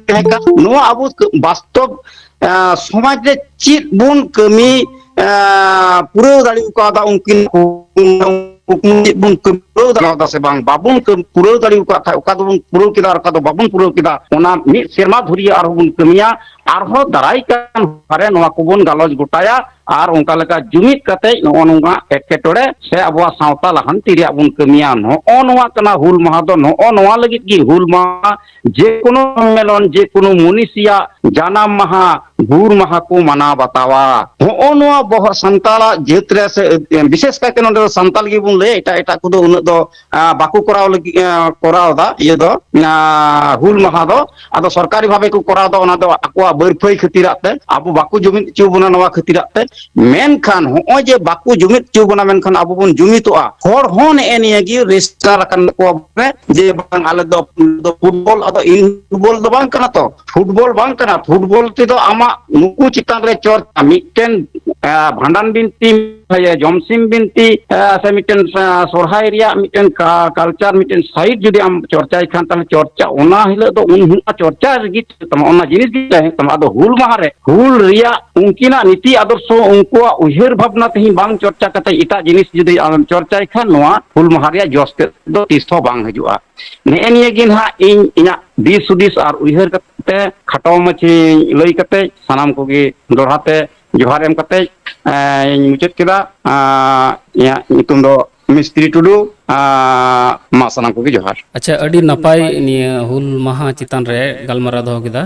ᱛᱟᱦᱮᱸ ᱠᱟᱱ, ᱱᱚᱣᱟ ᱟᱵᱚ ᱵᱟᱥᱛᱚᱵ ᱟᱸ, ᱥᱚᱢᱟᱡᱽ ᱨᱮ ᱪᱮᱫ ᱵᱚᱱ ᱠᱟᱹᱢᱤ, ᱟᱸ, ᱯᱩᱨᱟᱹᱣ ᱫᱟᱲᱮ ᱟᱠᱟᱣᱫᱟ, ᱩᱱᱠᱤᱱ ᱠᱩᱠᱢᱩ ᱪᱮᱫ ᱵᱚᱱ ᱠᱟᱹᱢᱤ ᱯᱩᱨᱟᱹᱣ ᱫᱟᱲᱮ ᱟᱠᱟᱣᱫᱟ ᱥᱮ ᱵᱟᱝ, ᱵᱟᱵᱚᱱ ᱠᱟᱹᱢᱤ ᱯᱩᱨᱟᱹᱣ ᱫᱟᱲᱮ ᱟᱠᱟᱫ ᱠᱷᱟᱡ, ᱚᱠᱟ ᱫᱚᱵᱚᱱ ᱯᱩᱨᱟᱹᱣ ᱠᱮᱫᱟ ᱟᱨ ᱚᱠᱟ ᱫᱚ ᱵᱟᱵᱚᱱ ᱯᱩᱨᱟᱹᱣ ᱠᱮᱫᱟ, ᱚᱱᱟ ᱢᱤᱫ ᱥᱮᱨᱢᱟ ᱫᱷᱩᱨᱤᱭᱟᱹ ᱟᱨᱦᱚᱸ ᱵᱚᱱ ᱠᱟᱹᱢᱤᱭᱟ᱾ ᱟᱨᱦᱚᱸ ᱫᱟᱨᱟᱭ ᱠᱟᱱ ᱦᱚᱨᱟ ᱨᱮ ᱱᱚᱣᱟ ᱠᱚᱵᱚᱱ ᱜᱟᱞᱚᱪ ᱜᱚᱴᱟᱭᱟ ᱟᱨ ᱚᱱᱠᱟ ᱞᱮᱠᱟ ᱡᱩᱢᱤᱫ ᱠᱟᱛᱮ ᱱᱚᱜᱼᱚ ᱱᱚᱣᱟ ᱮᱴᱠᱮᱴᱚᱬᱮ ᱥᱮ ᱟᱵᱚᱣᱟᱜ ᱥᱟᱶᱛᱟ ᱞᱟᱦᱟᱱᱛᱤ ᱨᱮᱭᱟᱜ ᱵᱚᱱ ᱠᱟᱹᱢᱤᱭᱟ᱾ ᱱᱚᱜᱼᱚ ᱱᱚᱣᱟ ᱠᱟᱱᱟ ᱦᱩᱞ ᱢᱟᱦᱟ ᱫᱚ, ᱱᱚᱜᱼᱚ ᱱᱚᱣᱟ ᱞᱟᱹᱜᱤᱫ ᱜᱮ ᱦᱩᱞ ᱢᱟᱦᱟ ᱡᱮᱠᱳᱱᱳ ᱥᱚᱢᱢᱮᱞᱚᱱ, ᱡᱮᱠᱳᱱᱳ ᱢᱩᱱᱤᱥᱤᱭᱟᱜ ᱡᱟᱱᱟᱢ ᱢᱟᱦᱟ, ᱜᱩᱨ ᱢᱟᱦᱟ ᱠᱚ ᱢᱟᱱᱟᱣ ᱵᱟᱛᱟᱣᱟ᱾ ᱦᱚᱸᱜᱼᱚ ᱱᱚᱣᱟ ᱵᱚᱦᱚᱜ ᱥᱟᱱᱛᱟᱲᱟᱜ ᱡᱟᱹᱛ ᱨᱮ ᱥᱮ, ᱵᱤᱥᱮᱥ ᱠᱟᱭᱛᱮ ᱱᱚᱰᱮ ᱫᱚ ᱥᱟᱱᱛᱟᱲ ᱜᱮᱵᱚᱱ ᱞᱟᱹᱭᱟ, ᱮᱴᱟᱜ ᱮᱴᱟᱜ ᱠᱚᱫᱚ ᱩᱱᱟᱹᱜ ᱫᱚ, ᱟ, ᱵᱟᱠᱚ ᱠᱚᱨᱟᱣ ᱞᱟᱹᱜᱤᱫ, ᱟ, ᱠᱚᱨᱟᱣ ᱮᱫᱟ ᱤᱭᱟᱹ ᱫᱚ, ᱟ, ᱦᱩᱞ ᱢᱟᱦᱟ ᱫᱚ᱾ ᱟᱫᱚ ᱥᱚᱨᱠᱟᱨᱤ ᱵᱷᱟᱵᱮ ᱠᱚ ᱠᱚᱨᱟᱣ ᱮᱫᱟ, ᱚᱱᱟ ᱫᱚ ᱟᱠᱚᱣᱟᱜ ᱵᱟᱹᱲᱯᱷᱟᱹᱭ ᱠᱷᱟᱹᱛᱤᱨᱟᱜ ᱛᱮ, ᱟᱵᱚ ᱵᱟᱠᱚ ᱡᱩᱢᱤᱫ ᱦᱚᱪᱚ ᱵᱚᱱᱟ ᱱᱚᱣᱟ ᱠᱷᱟᱹᱛᱤᱨᱟᱜ ᱛᱮ᱾ ᱢᱮᱱᱠᱷᱟᱱ ᱦᱚᱸᱜᱼᱚᱭ ᱡᱮ ᱵᱟᱠᱚ ᱡᱩᱢᱤᱫ ᱦᱚᱪᱚ ᱵᱚᱱᱟ, ᱢᱮᱱᱠᱷᱟᱱ ᱟᱵᱚ ᱵᱚᱱ ᱡᱩᱢᱤᱫᱚᱜᱼᱟ᱾ ᱦᱚᱲ ᱦᱚᱸ ᱱᱮᱜᱼᱮ ᱱᱤᱭᱟᱹ ᱜᱮ ᱨᱮᱡᱤᱥᱴᱟᱨ ᱟᱠᱟᱱ ᱛᱟᱠᱚᱣᱟ ᱵᱚᱞᱮ ᱡᱮ ᱵᱟᱝ, ᱟᱞᱮ ᱫᱚ, ᱫᱚ ᱯᱷᱩᱴᱵᱚᱞ, ᱟᱫᱚ ᱤᱧ ᱯᱷᱩᱴᱵᱚᱞ ᱫᱚ ᱵᱟᱝ ᱠᱟᱱᱟ ᱛᱚ᱾ ᱯᱷᱩᱴᱵᱚᱞ ᱵᱟᱝ ᱠᱟᱱᱟ, ᱯᱷᱩᱴᱵᱚᱞ ᱛᱮᱫᱚ ᱟᱢᱟᱜ ᱱᱩᱠᱩ ᱪᱮᱛᱟᱱ ᱨᱮ ᱪᱚᱨᱪᱟ, ᱢᱤᱫᱴᱮᱱ, ᱮ, ᱵᱷᱟᱸᱰᱟᱱ ᱵᱤᱱᱛᱤ, ᱤᱭᱟᱹ, ᱡᱚᱢᱥᱤᱢ ᱵᱤᱱᱛᱤ, ᱮ, ᱥᱮ ᱢᱤᱫᱴᱮᱱ, ᱮ, ᱥᱚᱨᱦᱟᱭ ᱨᱮᱭᱟᱜ ᱢᱤᱫᱴᱮᱱ ᱠᱟ-, ᱠᱟᱞᱪᱟᱨ ᱢᱤᱫᱴᱮᱱ ᱥᱟᱭᱤᱰ ᱡᱩᱫᱤ ᱟᱢ ᱪᱚᱨᱪᱟᱭ ᱠᱷᱟᱱ, ᱛᱟᱦᱞᱮ ᱪᱚᱨᱪᱟ ᱚᱱᱟ ᱦᱤᱞᱳᱜ ᱫᱚ ᱩᱱ ᱦᱤᱞᱳᱜ ᱪᱚᱨᱪᱟ ᱨᱮᱜᱮ ᱛᱟᱢᱟ, ᱚᱱᱟ ᱡᱤᱱᱤᱥ ᱜᱮ ᱛᱟᱦᱮᱸ ᱛᱟᱢᱟ᱾ ᱟᱫᱚ ᱦᱩᱞ ᱢᱟᱦᱟ ᱨᱮ ᱦᱩᱞ ᱨᱮᱭᱟᱜ ᱩᱱᱠᱤᱱᱟᱜ ᱱᱤᱛᱤ ᱟᱫᱚᱨᱥᱚ, ᱩᱱᱠᱩᱣᱟᱜ ᱩᱭᱦᱟᱹᱨ ᱵᱷᱟᱵᱽᱱᱟ ᱛᱮᱦᱮᱧ ᱵᱟᱝ ᱪᱚᱨᱪᱟ ᱠᱟᱛᱮ ᱮᱴᱟᱜ ᱡᱤᱱᱤᱥ ᱡᱩᱫᱤ ᱟᱢᱮᱢ ᱪᱚᱨᱪᱟᱭ ᱠᱷᱟᱱ, ᱱᱚᱣᱟ ᱦᱩᱞ ᱢᱟᱦᱟ ᱨᱮᱭᱟᱜ ᱡᱚᱥ ᱛᱮᱫ ᱫᱚ ᱛᱤᱥ ᱦᱚᱸ ᱵᱟᱝ ᱦᱤᱡᱩᱜᱼᱟ᱾ ᱱᱮᱜᱼᱮ ᱱᱤᱭᱟᱹ ᱜᱮ ᱱᱟᱦᱟᱜ ᱤᱧ ᱤᱧᱟᱹᱜ ᱫᱤᱥ ᱦᱩᱫᱤᱥ ᱟᱨ ᱩᱭᱦᱟᱹᱨ ᱠᱟᱛᱮ ᱠᱷᱟᱴᱚ ᱢᱟᱹᱪᱷᱟᱹᱧ ᱞᱟᱹᱭ ᱠᱟᱛᱮ ᱥᱟᱱᱟᱢ ᱠᱚᱜᱮ ᱫᱚᱦᱲᱟ ᱛᱮ ᱡᱚᱦᱟᱨ ᱮᱢ ᱠᱟᱛᱮ, ᱮᱸ, ᱤᱧ ᱢᱩᱪᱟᱹᱫ ᱠᱮᱫᱟ᱾ ᱟᱸ, ᱤᱧᱟᱹᱜ ᱧᱩᱛᱩᱢ ᱫᱚ ᱢᱤᱥᱛᱨᱤ ᱴᱩᱰᱩ᱾ ᱟᱨ ᱢᱟ ᱥᱟᱱᱟᱢ ᱠᱚᱜᱮ ᱡᱚᱦᱟᱨ᱾ ᱟᱪᱪᱷᱟ, ᱟᱹᱰᱤ ᱱᱟᱯᱟᱭ ᱱᱤᱭᱟᱹ ᱦᱩᱞ ᱢᱟᱦᱟ ᱪᱮᱛᱟᱱ ᱨᱮ ᱜᱟᱞᱢᱟᱨᱟᱣ ᱫᱚᱦᱚ ᱠᱮᱫᱟ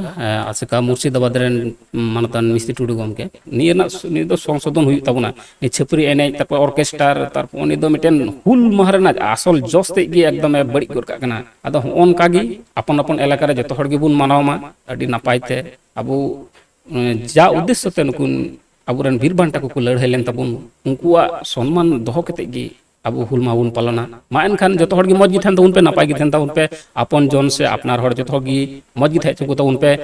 ᱟᱥᱮᱠᱟ ᱢᱩᱨᱥᱤᱫᱟᱵᱟᱫᱽ ᱨᱮᱱ ᱢᱟᱱᱚᱛᱟᱱ ᱢᱤᱥᱛᱨᱤ ᱴᱩᱰᱩ ᱜᱚᱢᱠᱮ᱾ ᱱᱤᱭᱟᱹ ᱨᱮᱱᱟᱜ ᱱᱤᱭᱟᱹ ᱫᱚ ᱥᱚᱝᱥᱳᱫᱷᱚᱱ ᱦᱩᱭᱩᱜ ᱛᱟᱵᱚᱱᱟ᱾ ᱱᱤᱭᱟᱹ ᱪᱷᱟᱹᱯᱨᱤ ᱮᱱᱮᱡ, ᱛᱟᱨᱯᱚᱨ ᱚᱨᱠᱮᱥᱴᱟᱨ, ᱛᱟᱨᱯᱚᱨ ᱩᱱᱤ ᱫᱚ ᱢᱤᱫᱴᱮᱱ ᱦᱩᱞ ᱢᱟᱦᱟ ᱨᱮᱱᱟᱜ ᱟᱥᱚᱞ ᱡᱚᱥ ᱛᱮᱫ ᱜᱮ ᱮᱠᱫᱚᱢᱮ ᱵᱟᱹᱲᱤᱡ ᱜᱚᱫ ᱠᱟᱜ ᱠᱟᱱᱟ᱾ ᱟᱫᱚ ᱦᱚᱸᱜᱼᱚ ᱱᱚᱝᱠᱟ ᱜᱮ ᱟᱯᱚᱱ ᱟᱯᱚᱱ ᱮᱞᱟᱠᱟ ᱨᱮ ᱡᱚᱛᱚ ᱦᱚᱲ ᱜᱮᱵᱚᱱ ᱢᱟᱱᱟᱣ ᱢᱟ ᱟᱹᱰᱤ ᱱᱟᱯᱟᱭ ᱛᱮ᱾ ᱟᱵᱚ ᱡᱟ ᱩᱫᱽᱫᱮᱥᱥᱚ ᱛᱮ ᱱᱩᱠᱩ ᱟᱵᱚᱨᱮᱱ ᱵᱤᱨ ᱵᱟᱱᱴᱟ ᱠᱚᱠᱚ ᱞᱟᱹᱲᱦᱟᱹᱭ ᱞᱮᱱ ᱛᱟᱵᱚᱱ, ᱩᱱᱠᱩᱣᱟᱜ ᱥᱚᱱᱢᱟᱱ ᱫᱚᱦᱚ ᱠᱟᱛᱮᱫ ᱜᱮ ᱟᱵᱚ ᱦᱩᱞ ᱢᱟᱦᱟ ᱵᱚᱱ ᱯᱟᱞᱚᱱᱟ᱾ ᱢᱟ ᱮᱱᱠᱷᱟᱱ ᱡᱚᱛᱚ ᱦᱚᱲ ᱜᱮ ᱢᱚᱡᱽ ᱜᱮ ᱛᱟᱦᱮᱱ ᱛᱟᱵᱚᱱ ᱯᱮ, ᱱᱟᱯᱟᱭ ᱜᱮ ᱛᱟᱦᱮᱱ ᱛᱟᱵᱚᱱ ᱯᱮ, ᱟᱯᱚᱱ ᱡᱚᱱ ᱥᱮ ᱟᱯᱱᱟᱨ ᱦᱚᱲ ᱡᱚᱛᱚ ᱦᱚᱲ ᱜᱮ ᱢᱚᱡᱽ ᱜᱮ ᱛᱟᱦᱮᱸ ᱦᱚᱪᱚ ᱠᱚ ᱛᱟᱵᱚᱱ ᱯᱮ᱾